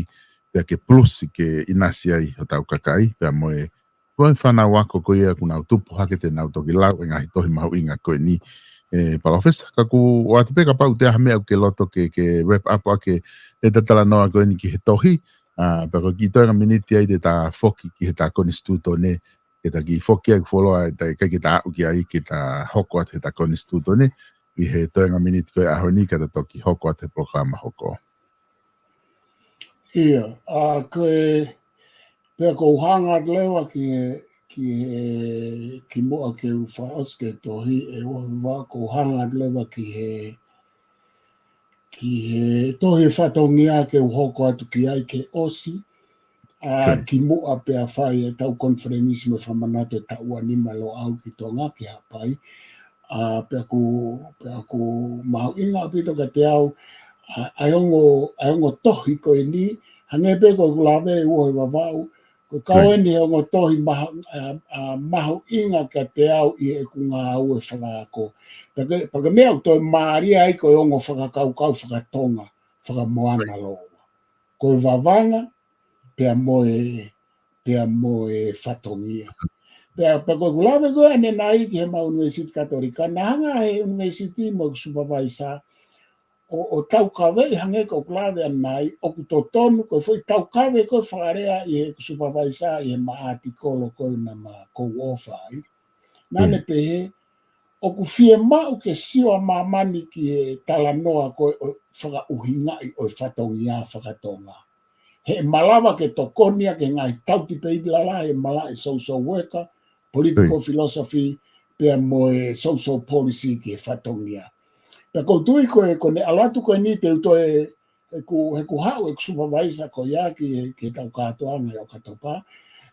pea ke plus ke ʻinasi ai hotau kakai, pea mo e, mo e fānau ako ko ia ʻoku nau tupu hake te nau toki lau e ngaahi tohi mahuʻinga ko eni, ʻe, Palōfesa. Ka ʻoku ʻoatu pē kapau ʻoku ʻi ai ha meʻa ʻoku ke loto ke, ke wrap up ʻaki e ta talanoa ko eni ki he tohi, ʻa, pea ko e kiʻi toenga miniti ai te ta foki ki he ta konisitūtone, ke ta kiʻi foki ai fuoloa, ʻe ta ʻikai ke ta aʻu ki ai, ke ta hoko atu he ta konisitūtone, ʻi he toenga miniti ko ē ʻaho ni, ka ta toki hoko atu he polokalama hoko. ʻIa, ʻa, ko e, pea ʻoku ou hanga atu leva ki he, ki he, kimuʻa ke u fakaʻosi ki he tohi, ʻe ua vā ʻoku ou hanga atu leva ki he, ki he tohi fatongia ke u hoko atu ki ai ke ʻosi, ʻa, kimuʻa pea fai e tau konifelenisi mo e fakamanatu e taʻu ua nima Loʻau ki Tonga ki Haʻapai. ʻA, pea ʻoku, pea ʻoku mahuʻinga ʻaupito kiate au, ʻa, ʻa e ongo, ʻa e ongo tohi ko eni, hangē pē ko ʻeku lave ʻi he Vavaʻu, ko e kau eni he ongo tohi mahu-, ʻa, ʻa, mahuʻinga kiate au ʻi heʻeku ngāue fakaako. Pea ko e, pea ko e meʻa ʻoku toe mālie ai ko e ongo fakakaukau fakatonga, fakamoana lōua. Ko e vavanga, pea mo e, pea mo e fatongia. Pea, pea ko ʻeku lave ko ē ʻanenai ki he ma ʻunivēsiti Katolika, naʻe hanga he ʻunivēsiti mo e supervisor, ʻo, ʻo taukaveʻi hangē ko ʻeku lave ʻanenai, ʻoku totonu, ko e foʻi taukave ko ē fakalea ʻi he supervisor ʻi he ma ʻātikolo ko ē naʻa ma ʻofa ai. Naʻa ne pehē, ʻoku fiemaʻu ke sio ʻa māmani ki he talanoa ko ē ʻo e fakaʻuhingaʻi ʻo e fatongia fakatonga. He ʻe malava ke tokoni ia ki he ngaahi tauti pē ʻi lala he malaʻe social worker, political philosophy, pea mo e social policy ki he fatongia. Pea ʻoku ou tui ko e, ko ʻene ʻalu atu ko eni te u toe, he ʻoku, he ʻoku haʻu ʻeku supervisor ko ia ki, ki he tau kātoanga ʻi ʻOkatopa.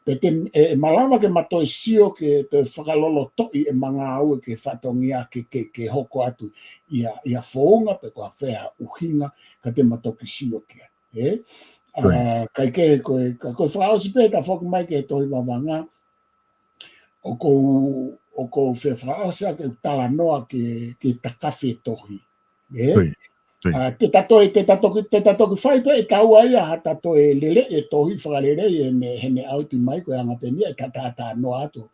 Pe te, ʻe, ʻe malava ke ma toe sio ke toe fakalolotoʻi ʻema ngāue ki he fatongia ke, ke, ke hoko atu ia, ia founga pe ko ha fē ha ʻuhinga ka te ma toki sio ki ai. Ē? ʻA, kae kehe ko e, ka ko e fakaʻosi pē ta foki mai ki he tohi vavanga, ʻoku ou, ʻoku ou fie fakaʻosi ʻa e talanoa ki he, ki he takafi e tohi. Ē? ʻA, te ta toe, te ta toki, te ta toki fai pē ʻe taua ia ha ta toe lele e tohi fakalelei ʻene, ʻene ʻauti mai ko e anga pē eni ia ʻe ta, ta, talanoa atu.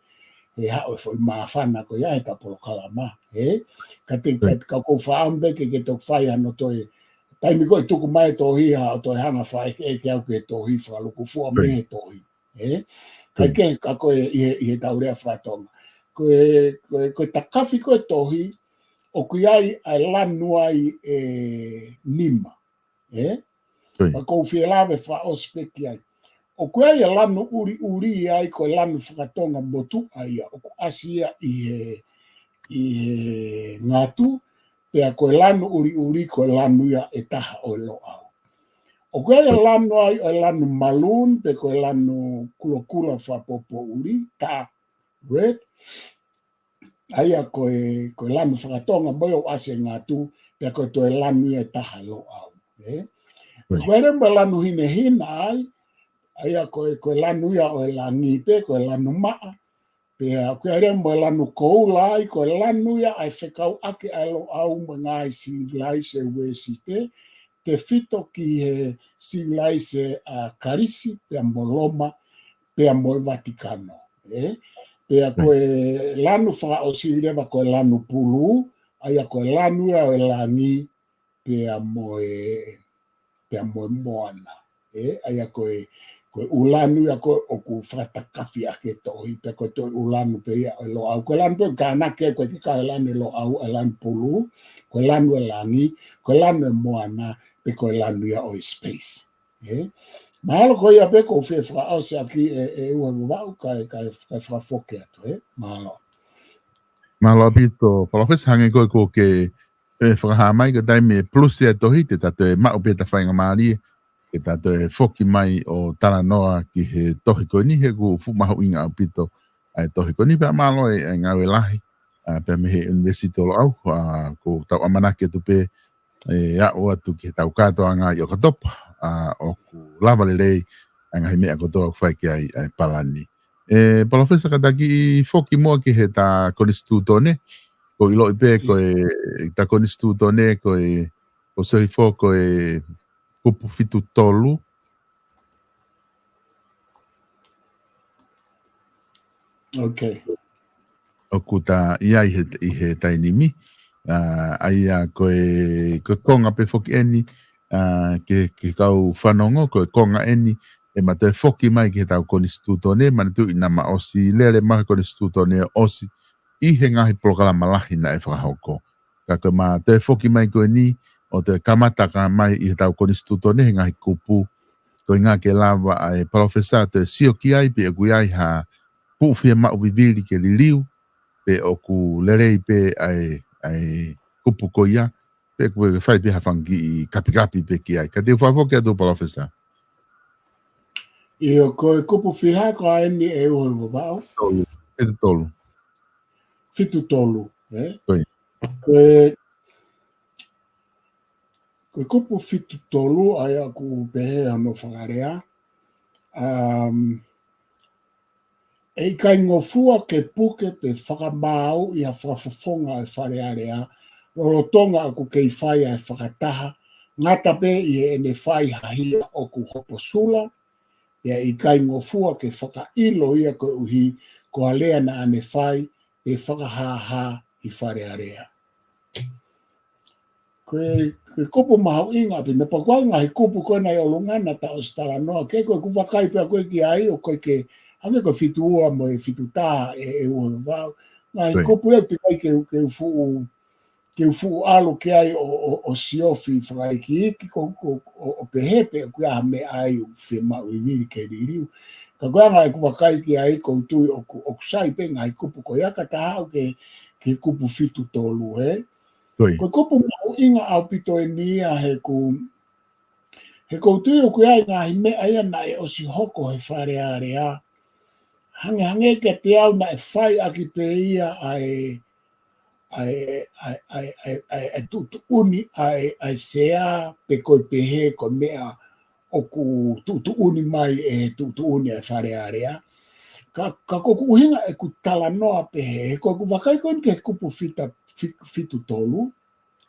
He haʻu e foʻi māfana ko ia he ta polokalama. Ē? Ka te, ka, ka ʻoku ou fakaʻamu pē ke, ke toki fai hano toe. Taimi ko ē tuku mai e tohi ha, ʻo toe hanga fai ke, ke au ke tohi fakalukufua mei he tohi. Ē? Kae kehe ka ko e ʻi he, ʻi he tau lea faka-Tonga. Ko e, ko e, ko e takafi ko e tohi, ʻoku ʻi ai ʻa e lanu ai ʻe nima. Ē? Ka ʻoku ou fie lave fakaʻosi pē ki ai. ʻOku ʻi ai e lanu ʻuliʻuli ai ko e lanu faka-Tonga motuʻa ia, ʻoku ʻasi ia ʻi he, ʻi he ngatu, pea ko e lanu ʻuliʻuli ko e lanu ia ʻe taha ʻo e Loʻau. ʻOku ʻi ai e lanu ai ʻo e lanu maroon, pe ko e lanu kulokula fakapoʻuli, dark red. ʻA ia ko e, ko e lanu faka-Tonga mo ia ʻoku ʻasi he ngatu, pea ko e toe lanu ia ʻe taha ʻo e Loʻau. Ē? Pea ko e lea mo e lanu hinehina ai, ʻa ia ko e, ko e lanu ia ʻo e langi pe ko e lanu maʻa, pea ko e lea mo e lanu koula ai, ko e lanu ia ʻa e fekauʻaki ʻa e Loʻau mo e ngaahi sivilaise Uēsite, tefito ki he sivilaise ʻa Kalisi, pea mo Loma, pea mo e Vatikano. Ē? Pea ko e lanu fakaʻosi leva ko e lanu pulū, ʻa ia ko e lanu ia ʻo e langi, pea mo e, pea mo e moana. Ē, ʻa ia ko e, ko e ʻū lanu ia ko ē ʻoku fakatakafi ʻaki e tohi, pea ko e toe ʻū lanu pē ia ʻo e Loʻau. Ko e lanu pē ʻoku tānaki ai ko e kikau e lanu ʻo e Loʻau, ʻa e lanu pulū, ko e lanu ʻo e langi, ko e lanu ʻo e moana, pe ko e lanu ia ʻo e space. Ē? Mahalo ko ia pē ʻoku ou fie fakaʻosi ʻaki ʻe, ʻe ua vaʻu kae, kae, kae fakafoki atu, ē? Mahalo. Mālō ʻaupito, Palōfesa, hangē ko ē ʻoku ke, ē, fakahā mai ko e taimi ʻe pulusi e tohi, te ta toe maʻu pē ʻeta faingamālie ke ta toe foki mai ʻo talanoa ki he tohi ko eni, he ʻoku fuʻu mahuʻinga ʻaupito ʻa e tohi ko eni, pea mālō e, e ngāue lahi, ʻa, pea mei he ʻUnivēsiti ʻo Loʻau, ʻa, ʻoku tau ʻamanaki atu pē ʻe aʻu atu ki he tau kātoanga ʻi ʻOkatopa, ʻa, ʻoku lava lelei ʻa e ngaahi meʻa kotoa ʻoku fai ki ai ʻa e palani. Ē, Palōfesa, kātaki foki muʻa ki he ta konisitūtone, ʻoku ou ʻiloʻi pē ko e ta konisitūtone, ko e, ʻoku sio hifo ko e kupu fitu tolu. Ok. ʻOku ta ʻi ai he, ʻi he taimi ni. ʻA, ʻa ia ko e, ko e konga pē foki eni, ʻa, ke, ke kau fanongo, ko e konga eni ʻe ma toe foki mai ki he tau konisitūtone, manatuʻi naʻa ma ʻosi lele mai he konisitūtone ʻosi ʻi he ngaahi polokalama lahi naʻe fakahoko. Ka ko e ma toe foki mai ko eni, ʻo toe kamata ka mai ʻi he tau konisitūtone he ngaahi kupu, ko e ʻuhinga ke lava ʻa e Palōfesa toe sio ki ai pe ʻoku ʻi ai ha fuʻu fiemaʻu vivili ke liliu, pe ʻoku lelei pē ʻa e, ʻa e kupu ko ia, pe ʻoku fai pē ha fanga kiʻi kapikapi pē ki ai. Ka te u fakafoki atu Palōfesa. ʻIo, ko e kupu fiha ko eni ʻe ua valu vaʻu? Tolu. Fitu tolu. Fitu tolu, ē? Ko e, ko e kupu fitu tolu, ʻa ia ʻoku pehē hono fakalea. Um, ʻE ʻikai ngofua ke puke pe fakamāuʻi ha fakafofonga ʻo e Fale Alea, lolotonga ʻoku kei fai ʻa e fakataha, ngata pē ʻi heʻene fai ha hia ʻoku hopo sula, pea ʻikai ngofua ke fakaʻilo ia koeʻuhi ko ha lea naʻa ne fai pe fakahāhā ʻi Fale Alea. Ko e, ko e kupu mahuʻinga ʻaupito, pea ko e ngaahi kupu ko ena ʻi ʻolunga naʻa ta ʻosi talanoa ki ai, ko e ʻoku vakai pē au ko ē ki ai, ʻoku ʻikai ke, hangē ko e fitu ua mo e fitu taha ʻe, ʻe ua valu. Ngaahi kupu ia ʻoku ʻikai ke, ke fuʻu, ke fuʻu ʻalu ki ai ʻo, ʻo, ʻo siofi fakaikiiki, ko, ko, ʻo, ʻo pehē pē ʻoku ʻi ai ha meʻa ai ʻoku fiemaʻu vivili ke liliu. Ka ko e anga ʻeku vakai ki ai ʻoku ou tui ʻoku, ʻoku sai pē ngaahi kupu ko ia ka ta haʻu ki he, ki he kupu fitu tolu, ē? Ko e kupu mahuʻinga ʻaupito eni ia he ʻoku, he ʻoku ou tui ʻoku ʻi ai ngaahi meʻa ia naʻe ʻosi hoko he Fale Alea, Hangehangē kiate au naʻe fai ʻaki pē ia ʻa e, ʻa e, ʻa e, ʻa e, ʻa e, ʻa e, ʻa e tuʻutuʻuni ʻa e, ʻa e sea pe ko e pehē ko e meʻa ʻoku tuʻutuʻuni mai ʻe he tuʻutuʻuni ʻa e Fale Alea. Ka, ka ko ʻeku ʻuhinga ʻeku talanoa pehē, he ko ʻeku vakai ko eni ki he kupu fita, fi-, fitu tolu.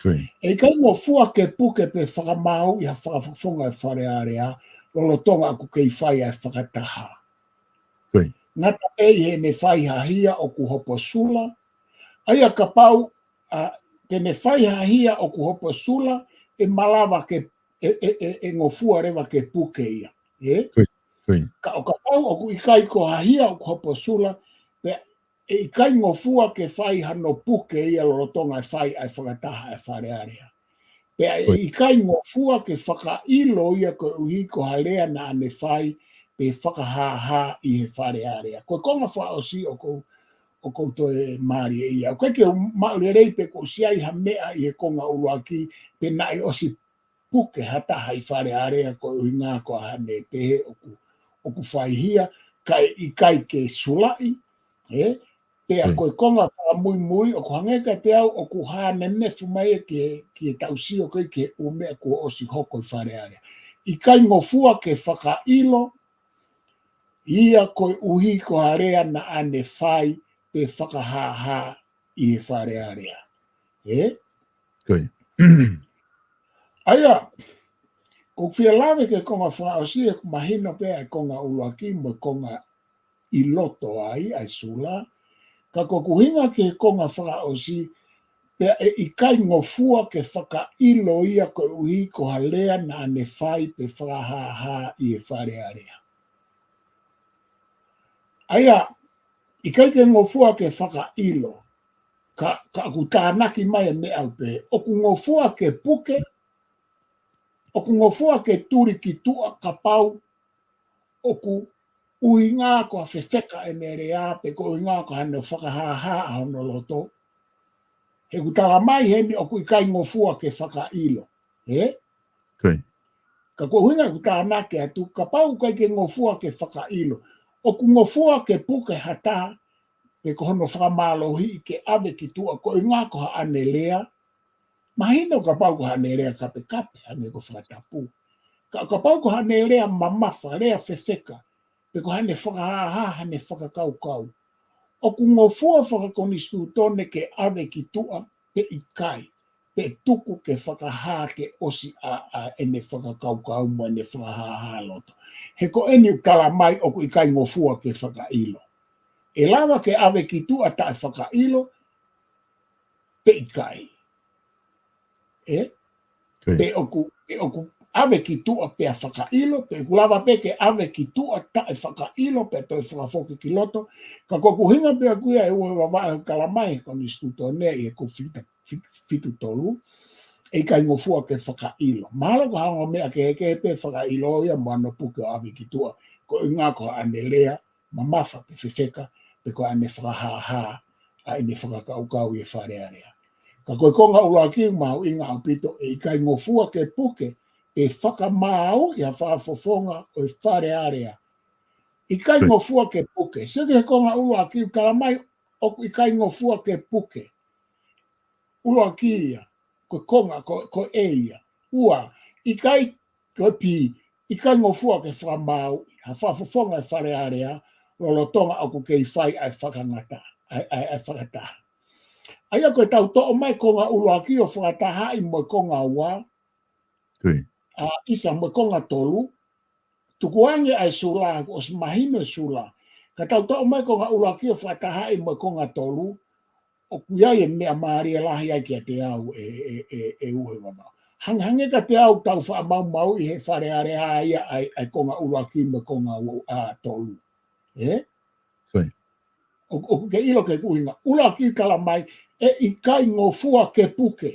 ʻE ʻikai ngofua ke puke pe fakamāuʻi ha fakafofonga ʻa e Fale Alea, lolotonga ʻoku kei fai ʻa e fakataha. Ngata pē ʻi heʻene fai ha hia ʻoku hopo sula, ʻa ia kapau, ʻa, te ne fai ha hia ʻoku hopo sula, ʻe malava ke, ʻe, ʻe, ʻe, ʻe ngofua leva ke puke ia. Ē? Ka ʻo kapau ʻoku ʻikai ko ha hia ʻoku hopo sula, pea ʻe ʻikai ngofua ke fai hano puke ia lolotonga e fai ʻa e fakataha ʻa e Fale Alea. Pea ʻe ʻikai ngofua ke fakaʻilo ia koeʻuhi ko ha lea naʻa ne fai pe fakahāhā ʻi he Fale Alea. Ko e konga fakaʻosi ʻoku ou, ʻoku ou toe mālieʻia. ʻOku ʻikai ke u maʻu lelei pe kuo ʻosi ʻi ai ha meʻa ʻi he konga ʻuluaki pe naʻe ʻosi puke ha taha ʻi Fale Alea koeʻuhinga ko haʻane pehē ʻoku, ʻoku fai hia, kae ʻikai ke sulaʻi, ē? Pea ko e konga fakamuimui, ʻoku hangē kiate au, ʻoku hā nenefu mai ia ki he, ki he tau sio ko ē ki he ʻū meʻa kuo ʻosi hoko ʻi Fale Alea. ʻIkai ngofua ke fakaʻilo ia koeʻuhi ko ha lea naʻa ne fai pe fakahāhā ʻi he Fale Alea. Ē? ʻA ia, ʻoku ou fie lave ki he konga fakaʻosi, ʻoku mahino pē ʻa e konga ʻuluaki mo e konga ʻi loto ai ʻa e sula, ka ko ʻeku ʻuhinga ki he konga fakaʻosi, pea ʻe ʻikai ngofua ke fakaʻilo ia koeʻuhi ko ha lea naʻa ne fai pe fakahāhā ʻi he Fale Alea. ʻA ia, ʻikai ke ngofua ke fakaʻilo, ka, ka ʻoku tānaki mai e meʻa ʻoku pehē, ʻoku ngofua ke puke, ʻoku ngofua ke tuli ki tuʻa kapau ʻoku ʻuhinga ko ha fefeka ʻene lea, pe ko e ʻuhinga ko hano fakahāhā ʻa hono loto. He ʻoku tala mai heni ʻoku ʻikai ngofua ke fakaʻilo. Ē? Ka ko e ʻuhinga ʻoku tānaki atu, kapau ʻoku ʻikai ke ngofua ke fakaʻilo, ʻoku ngofua ke puke ha taha, pe ko hono fakamālohiʻi ke ʻave ki tuʻa, ko e ʻuhinga ko haʻane lea, mahino kapau ko haʻane lea kapekape, hangē ko e fakatapu. Ka, kapau ko haʻane lea mamafa, lea fefeka, pe ko haʻane fakahāhā, haʻane fakakaukau, ʻoku ngofua fakakonisitūtone ke ʻave ki tuʻa, pe ʻikai, pe tuku ke fakahā ke ʻosi ʻa, ʻa ʻene fakakaukau mo ʻene fakahāhā loto. He ko eni ʻoku tala mai ʻoku ʻikai ngofua ke fakaʻilo. ʻE lava ke ʻave ki tuʻa taʻe fakaʻilo, pe ʻikai. Ē? Pe ʻoku, pe ʻoku ʻave ki tuʻa pea fakaʻilo, pe ʻoku lava pē ke ʻave ki tuʻa taʻe fakaʻilo, pea toe fakafoki ki loto. Ka ko ʻeku ʻuhinga pē ʻaʻaku ia ʻe ua vavaʻe ʻoku tala mai he konisitūtone ʻi he kupu fita, fi-, fitu tolu, ʻe ʻikai ngofua ke fakaʻilo. Mahalo ko ha ongo meʻa kehekehe pē fakaʻilo ia mo hano puke ʻo ʻave ki tuʻa, ko e ʻuhinga ko haʻane lea mamafa pe fefeka, pe ko haʻane fakahāhā ʻa ʻene fakakaukau ʻi he Fale Alea. Ka ko e konga ʻuluaki mahuʻinga ʻaupito, ʻe ʻikai ngofua ke puke pe fakamāuʻi ha fakafofonga ʻo e Fale Alea. ʻIkai ngofua ke puke. Sio ki he konga ʻuluaki ʻoku tala mai ʻoku ʻikai ngofua ke puke. ʻUluaki ia, ko e konga, ko, ko e ia. Ua, ʻikai, ko e P, ʻikai ngofua ke fakamāuʻi ha fakafofonga ʻo e Fale Alea, lolotonga ʻoku kei fai ʻa e fakangata, ʻa e, ʻa e, ʻa e fakataha. ʻA ia ko e tau toʻo mai konga ʻuluaki ʻo fakatahaʻi mo e konga ua, ʻa, ʻisa mo e konga tolu, tukuange ʻa e sula, kuo ʻosi mahino e sula. Ka tau toʻo mai konga ʻuluaki ʻo fakatahaʻi mo e konga tolu, ʻoku ʻi ai e meʻa mālie lahi ai kiate au ʻe, ʻe, ʻe, ʻe uhe vavau. Hangehangē kiate au tau fakamaumauʻi he Fale Alea ia ʻa e, ʻa e konga ʻuluaki mo e konga ua, ʻa, tolu. Ē? ʻO, ʻoku ke ʻilo ki he ʻuhinga. ʻUluaki tala mai, ʻe ʻikai ngofua ke puke.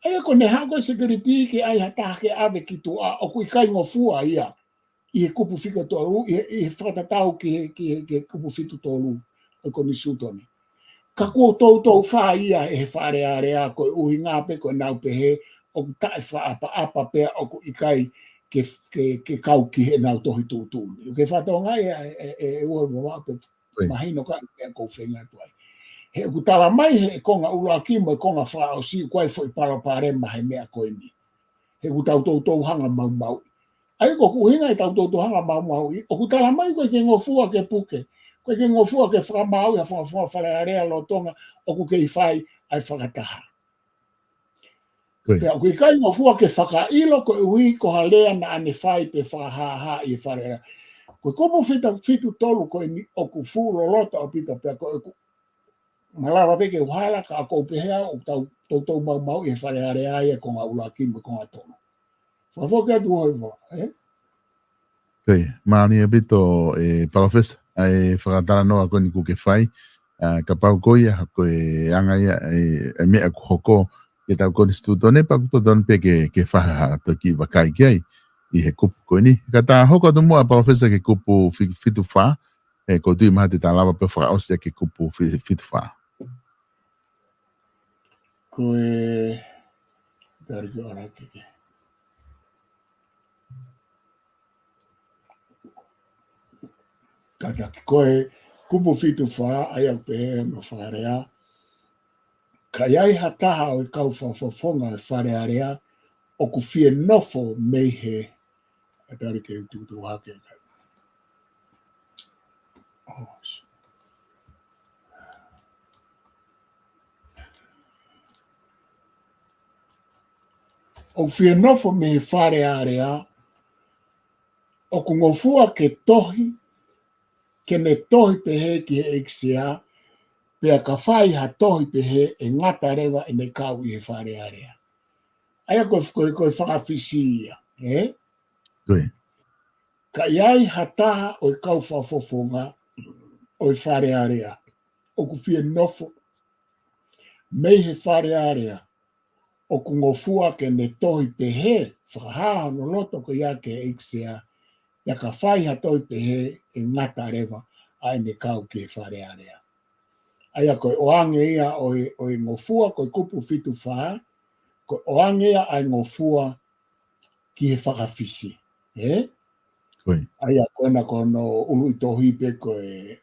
ʻA ia ko ʻene haʻu ko e security ke ʻai ha taha ke ʻave ki tuʻa, ʻoku ʻikai ngofua ia ʻi he kupu fika tolu, ʻi he, ʻi he fakatatau ki he, ki he, ki he kupu fitu tolu ʻo e konisitūtone. Ka kuo toutou fai ia ʻe he Fale Alea ko e ʻuhinga pē ko ʻenau pehē ʻoku taʻefakaʻapaʻapa pea ʻoku ʻikai ke, ke, ke kau ki heʻenau tohi tuʻutuʻuni. ʻOku ke fakatokangaʻi ʻe, ʻe, ʻe, ʻe ua ua pe mahino ka ʻe ʻoku ou feinga atu ai. He ʻoku tala mai he konga ʻuluaki mo e konga fakaʻosi ʻoku ʻi ai e foʻi palopalema he meʻa ko eni. He ʻoku tau toutou hanga maumauʻi. ʻA ia ko hoku ʻuhinga ʻetau toutou hanga maumauʻi, ʻoku tala mai ʻoku ʻikai ke ngofua ke puke, ʻoku ʻikai ke ngofua ke fakamāuʻi ha fakafofonga Fale Alea lolotonga ʻoku kei fai ʻa e fakataha. Pea ʻoku ʻikai ngofua ke fakaʻilo koeʻuhi ko ha lea naʻa ne fai pe fakahāhā ʻi he Fale Alea. Ko e kupu fitu, fitu tolu ko eni ʻoku fuʻu loloto ʻaupito pea ko ʻeku malava pē ke u hala ka ʻoku ou pehē au ʻoku tau toutou maumauʻi he Fale Alea ia konga ʻuluaki mo konga tolu. Fakafoki atu ʻo hoi vā, ē? Mālie ʻaupito, ʻe Palōfesa, ʻa e fakatalanoa ko eni ʻoku ke fai, ʻa, kapau ko ia, ko e anga ia, ʻe, ʻe meʻa ʻoku hoko, ke tau konisitūtone, pea ʻoku totonu pē ke, ke fai ha toki vakai ki ai, ʻi he kupu ko eni. Ka ta hoko atu muʻa Palōfesa ki he kupu fi-, fitu fā, ʻe, ʻoku ou tui mahalo te ta lava pē fakaʻosi ki he kupu fi-, fitu fā. Ko e, tari ke ora ke ke. Kātaki ko e kupu fitu fā, ʻa ia ʻoku pehē hono fakalea. Ka ʻi ai ha taha ʻo e kau fakafofonga ʻo e Fale Alea, ʻoku fie nofo mei he, ʻa tari ke u tuʻutuʻu hake. Oh, s-, ʻoku fie nofo mei he Fale Alea, ʻoku ngofua ke tohi, ke ne tohi pehē ki he ʻEiki Sea, pea ka fai ha tohi pehē ʻe ngata leva ʻene kau ʻi he Fale Alea. ʻA ia ko e, ko e, ko e fakafisi ia, ē? Ka ʻi ai ha taha ʻo e kau fakafofonga ʻo e Fale Alea, ʻoku fie nofo mei he Fale Alea, ʻoku ngofua ke ne tohi pehē, fakahā hono loto ko ia ki he ʻEiki Sea, pea ka fai ha tohi pehē ʻe ngata leva ʻa ʻene kau ki he Fale Alea. ʻA ia ko e ʻoange ia ʻo e, ʻo e ngofua, ko e kupu fitu fā, ko e ʻoange ia ʻa e ngofua ki he fakafisi, ē? ʻA ia ko ena ko hono ʻuluʻi tohi pē ko e,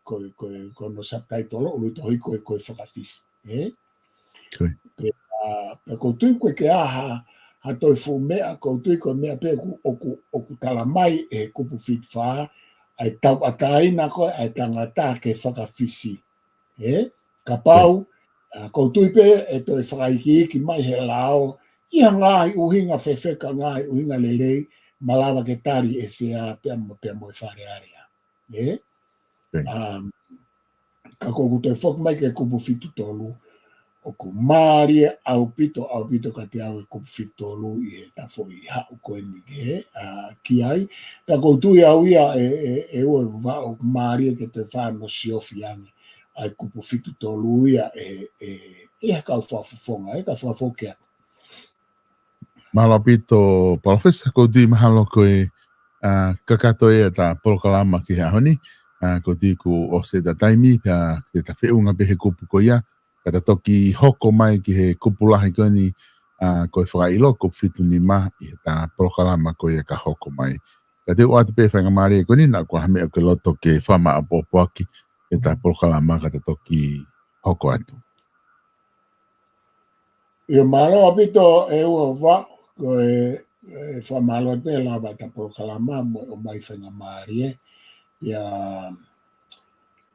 ko e, ko e, ko hono subtitle, ʻuluʻi tohi ko e, ko e fakafisi, ē? Pea, pea ʻoku ou tui ko e ke aha, ha toe fuʻu meʻa, ʻoku ou tui ko e meʻa pē ʻoku, ʻoku, ʻoku tala mai ʻe he kupu fitu fā, ʻa e tauʻatāina ko ē ʻa e tangata ke fakafisi. Ē? Kapau, ʻa, ʻoku ou tui pē ʻe toe fakaikiiki mai he lao, ʻi ha ngaahi ʻuhinga fefeka, ngaahi ʻuhinga lelei, malava ke tali ʻe Sea pea mo, pea mo e Fale Alea. Ē? Um, ka ko ʻeku toe foki mai ki he kupu fitu tolu, ʻoku mālie ʻaupito, ʻaupito kiate au e kupu fitu tolu ʻi heʻeta foʻi haʻu ko eni ke, ʻa, ki ai. Pea ʻoku ou tui au ia ʻe, ʻe, ʻe ua ʻoku mālie ke toe fai hono siofi ange ʻa e kupu fitu tolu ia ʻe, ʻe, ʻe he kau fakafofonga, ʻe ka fakafoki atu. Mālō ʻaupito, Palōfesa, ʻoku ou tui mahalo ko e, ʻa, kakato ia ʻeta polokalama ki he ʻaho ni, ʻa, ʻoku ou tui kuo ʻosi ʻeta taimi, ʻa, ke ta feʻunga pē he kupu ko ia, ka ta toki hoko mai ki he kupu lahi ko eni, ʻa, ko e fakaʻilo, kupu fitu nima, ʻi heʻeta polokalama ko ia ka hoko mai. Ka te u ʻoatu pē faingamālie ko eni, naʻa ʻoku ʻi ai ha meʻa ʻoku ke loto ke fakamāʻopoʻopo ʻaki ʻeta polokalama ka ta toki hoko atu. ʻIo, mālō ʻaupito ʻe ua vā, ko e, e fakamālō atu pē lava ʻeta polokalama mo e ʻomai faingamālie. ʻIa,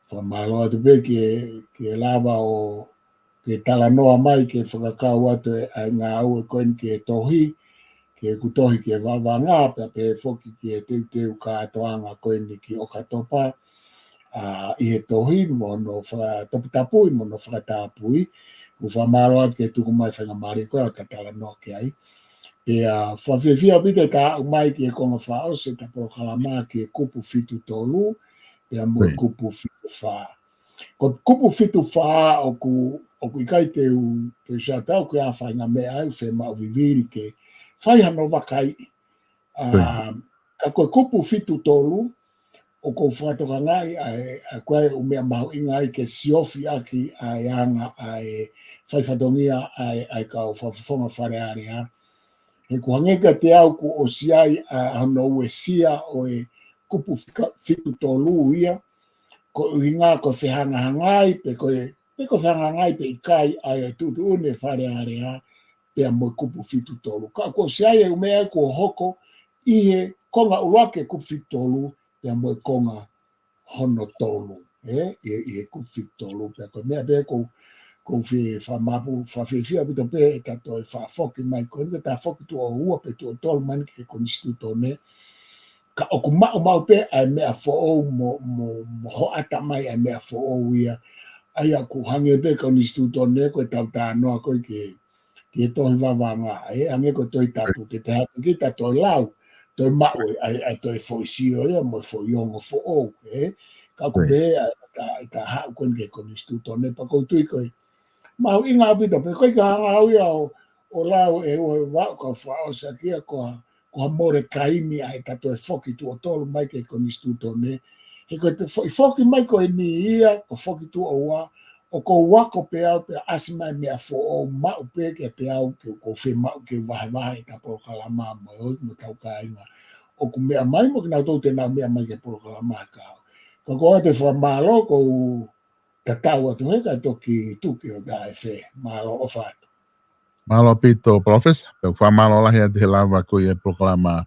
fakamālō atu pē ke, ke lava ʻo ke talanoa mai ke fakakau atu e, ʻa e ngāue ko eni ki he tohi, ki heʻeku tohi ki he Vavanga, pea pehē foki ki he teuteu kātoanga ko eni ki ʻOkatopa, ʻa, ʻi he tohi mo hono fakataputapui, mo hono fakatapui, ʻoku fakamālō atu ke tuku mai faingamālie ko ē ʻo ta talanoa ki ai. Pea fakafiefia ʻaupito ʻeta aʻu mai ki he konga fakaʻosi ʻeta polokalama ki he kupu fitu tolu, pea mo e kupu fitu fā. Ko e kupu fitu fā ʻoku, ʻoku ʻikai te u, te u sio atu au ke ʻi ai ha faʻahinga meʻa ʻe fiemaʻu vivili ke fai hano vakaiʻi. ʻA, ka ko e kupu fitu tolu, ʻoku ou fakatokangaʻi ʻa e, ʻa ko e ʻū meʻa mahuʻinga ai ke siofi ʻaki ʻa e anga ʻa e fai fatongia ʻa e, ʻa e kau fakafofonga Fale Alea. He ʻoku hangē kiate au kuo ʻosi ʻi ai ʻa hono uesia ʻo e kupu fika-, fitu tolu ia, ko e ʻuhinga ko e fehangahangai, pe ko e, pe ko e fehangahangai pe ʻikai ʻa e tuʻutuʻuni e Fale Alea pea mo e kupu fitu tolu. Ka kuo ʻosi ʻi ai e ʻū meʻa kuo hoko ʻi he konga ʻuluaki e kupu fitu tolu pea mo e konga hono tolu, ē, ʻi, ʻi he kupu fitu tolu, pea ko e meʻa pē ʻoku, ʻoku ou fie fakamapu, fakafiefia ʻaupito pē ʻeta toe fakafoki mai, ko eni ka ta foki tuʻo ua pe tuʻo tolu mai ki he konisitūtone, ka ʻoku maʻu maʻu pē ʻa e meʻa foʻou mo, mo, mo hoʻata mai ʻa e meʻa foʻou ia, ʻa ia ʻoku hangē pē konisitūtone ko e tau talanoa ko ē ki he ki he tohi vavanga, ē, hangē ko e Tohi Tapu, te te haʻu ki ta toe lau, toe maʻu e, ʻa e, ʻa e toe foʻi sio ia mo e foʻi ongo foʻou, ē. Ka ʻoku pehē ʻa e, ʻa e, ʻa e haʻu ko eni ki he konisitūtone, pea ʻoku ou tui ko e mahuʻinga ʻaupito, pea ʻoku ʻikai ke hanga au ia ʻo, ʻo lau e ua e vaʻu ka fakaʻosi ʻaki ia ko ha, ko ha mole kaimi ʻa ʻeta toe foki tuʻo tolu mai ki he konisitūtone. He ko e te fo-, foki mai ko eni ia, ko e foki tuʻo ua, ʻoku ou ako pē au pea ʻasi mai meʻa foʻou maʻu pē kiate au ke u, ʻoku ou fiemaʻu ke u vahevahe ʻeta polokalama mo e ʻoi mo ʻetau kāinga ʻoku meʻa mai mo kinautolu te nau meʻa mai ki he polokalama ka. Ka ko e te fakamālō ʻoku ou tatau atu he ka toki tuki ʻo ta e fe. Mālō ʻofa atu. Mālō ʻaupito, Palōfesa. Pea fakamālō lahi atu he lava ko ia e polokalama,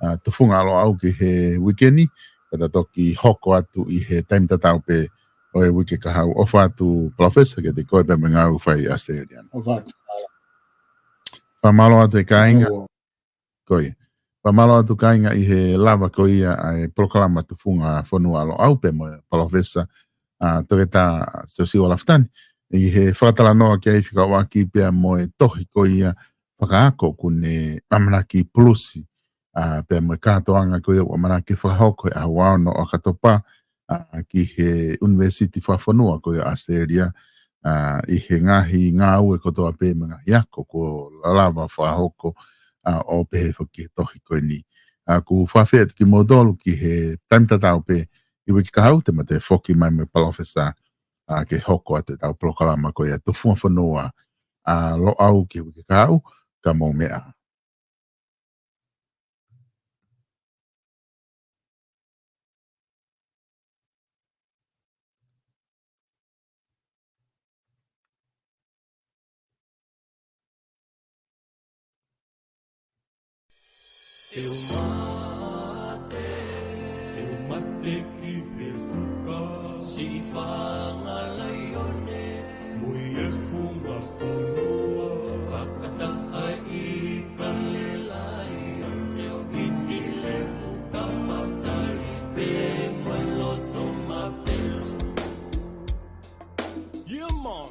ʻa, Tufunga Loʻau ki he uike ni, ka ta toki hoko atu ʻi he taimi tatau pē ʻo e uike kahaʻu. ʻOfa atu, Palōfesa, kiate koe pea mo e ngāue ʻoku fai ʻi ʻAositelēlia. ʻOfa atu. Fakamālō atu e kāinga. Ko ia. Fakamālō atu kāinga ʻi he lava ko ia ʻa e polokalama Tufunga Fonua Loʻau pea mo e Palōfesa, ʻa, Toketā Siosiua Lafitani, ʻi he fakatalanoa ki ai fekauʻaki pea mo e tohi ko ia fakaako ʻoku ne ʻamanaki pulusi, ʻa, pea mo e kātoanga ko ia ʻoku ʻamanaki fakahoko he ʻaho ua ono ʻo ʻOkatopa, ʻa, ki he ʻUnivēsiti Fakafonua ko ia ʻAositelēlia, ʻa, ʻi he ngaahi ngāue kotoa pē mo e ngaahi ako kuo lava fakahoko, ʻa, ʻo pehē foki ki he tohi ko eni. ʻA, ʻoku ou fakaafeʻi atu kimoutolu ki he taimi tatau pē ʻi he uike kahaʻu, te ma toe foki mai mo e Palōfesa, ʻa, ke hoko atu ʻetau polokalama ko ia Tufunga Fonua, ʻa, Loʻau ki he uike kahaʻu, ka mou meʻa. Te u mate, te u mate ki he fuka, siʻi fanga laione, mui e funga fonua, fakataha ʻi Kalelaione, ʻo hiki levu ka mautali, pea mo e loto mapelu. Yeah, man.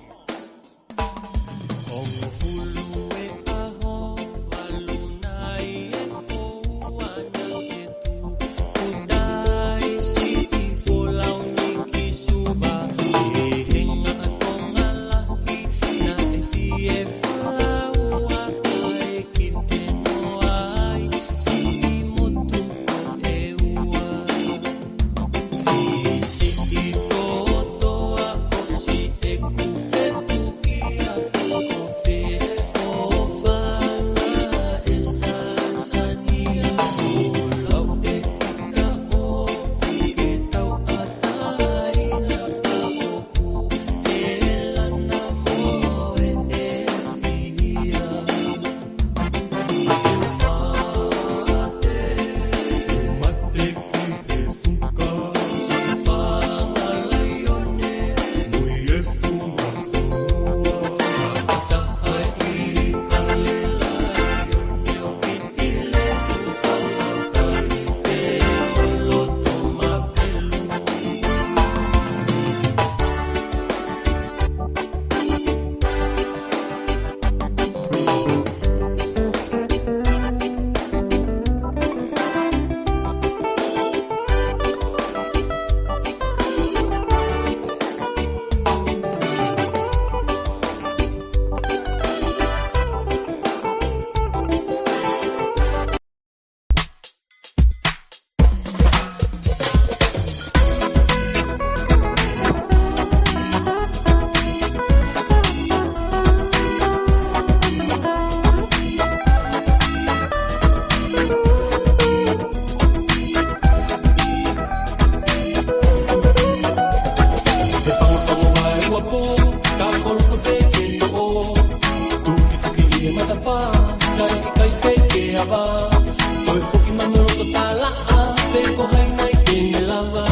Ko e foki mamalu ko Talaʻa, pe ko hai nai te ne lava.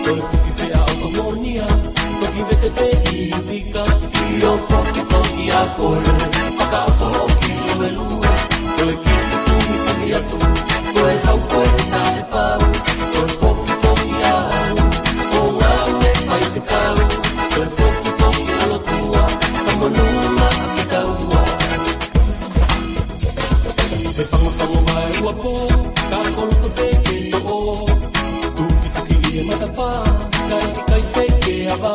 Ko e foki pē ʻa ʻOfa Moʻonia, toki vete pē ʻi Fika. ʻIo foki foki ʻa koe, fakaʻofa hoʻo kiluelue. Ko e kiʻi kumi kumi atu, ko e hau ko e taʻepau. Ko e foki foki ʻa au, ʻo ngāue faifekau. Ko e foki foki ʻa lotua, ka monū maʻa kitaua. He fangofango mai ua pō, ka ko loto pē ke toʻo. Tukituki ʻi he matapā, kae ʻikai pē ke ava.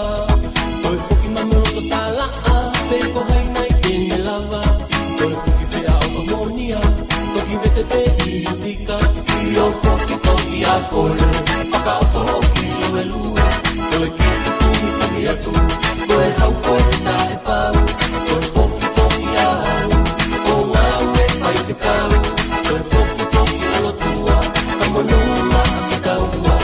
Ko e foki mamalu ko Talaʻa, pe ko hai nai te ne lava. Ko e foki pē ʻa ʻOfa Moʻonia, toki vete pē ʻi Fika. ʻIo foki foki ʻa koe, fakaʻofa hoʻo kiluelue. Ko e kiʻi kumi kumi atu, ko e hau ko e taʻepau. Ko e foki foki ʻa au, ʻo ngāue faifekau. Ko e foki foki ʻa lotua, ka monū maʻa kitaua.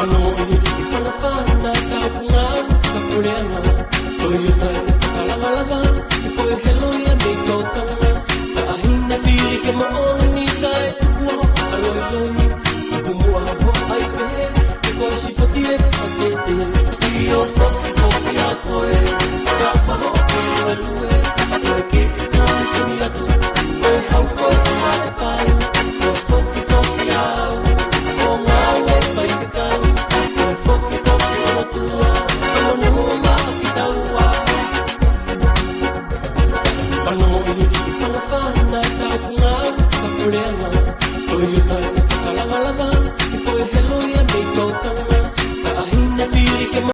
Ano i i fanafana ka punga ufa ka puleana. Toyota e fakalavalava, ko e helo ia mei tokanga. Ka ahina fili ke moʻoni ka e tuku ho fakaloiloi. Tuku muʻa ho ai pehē, ko e sifati e fate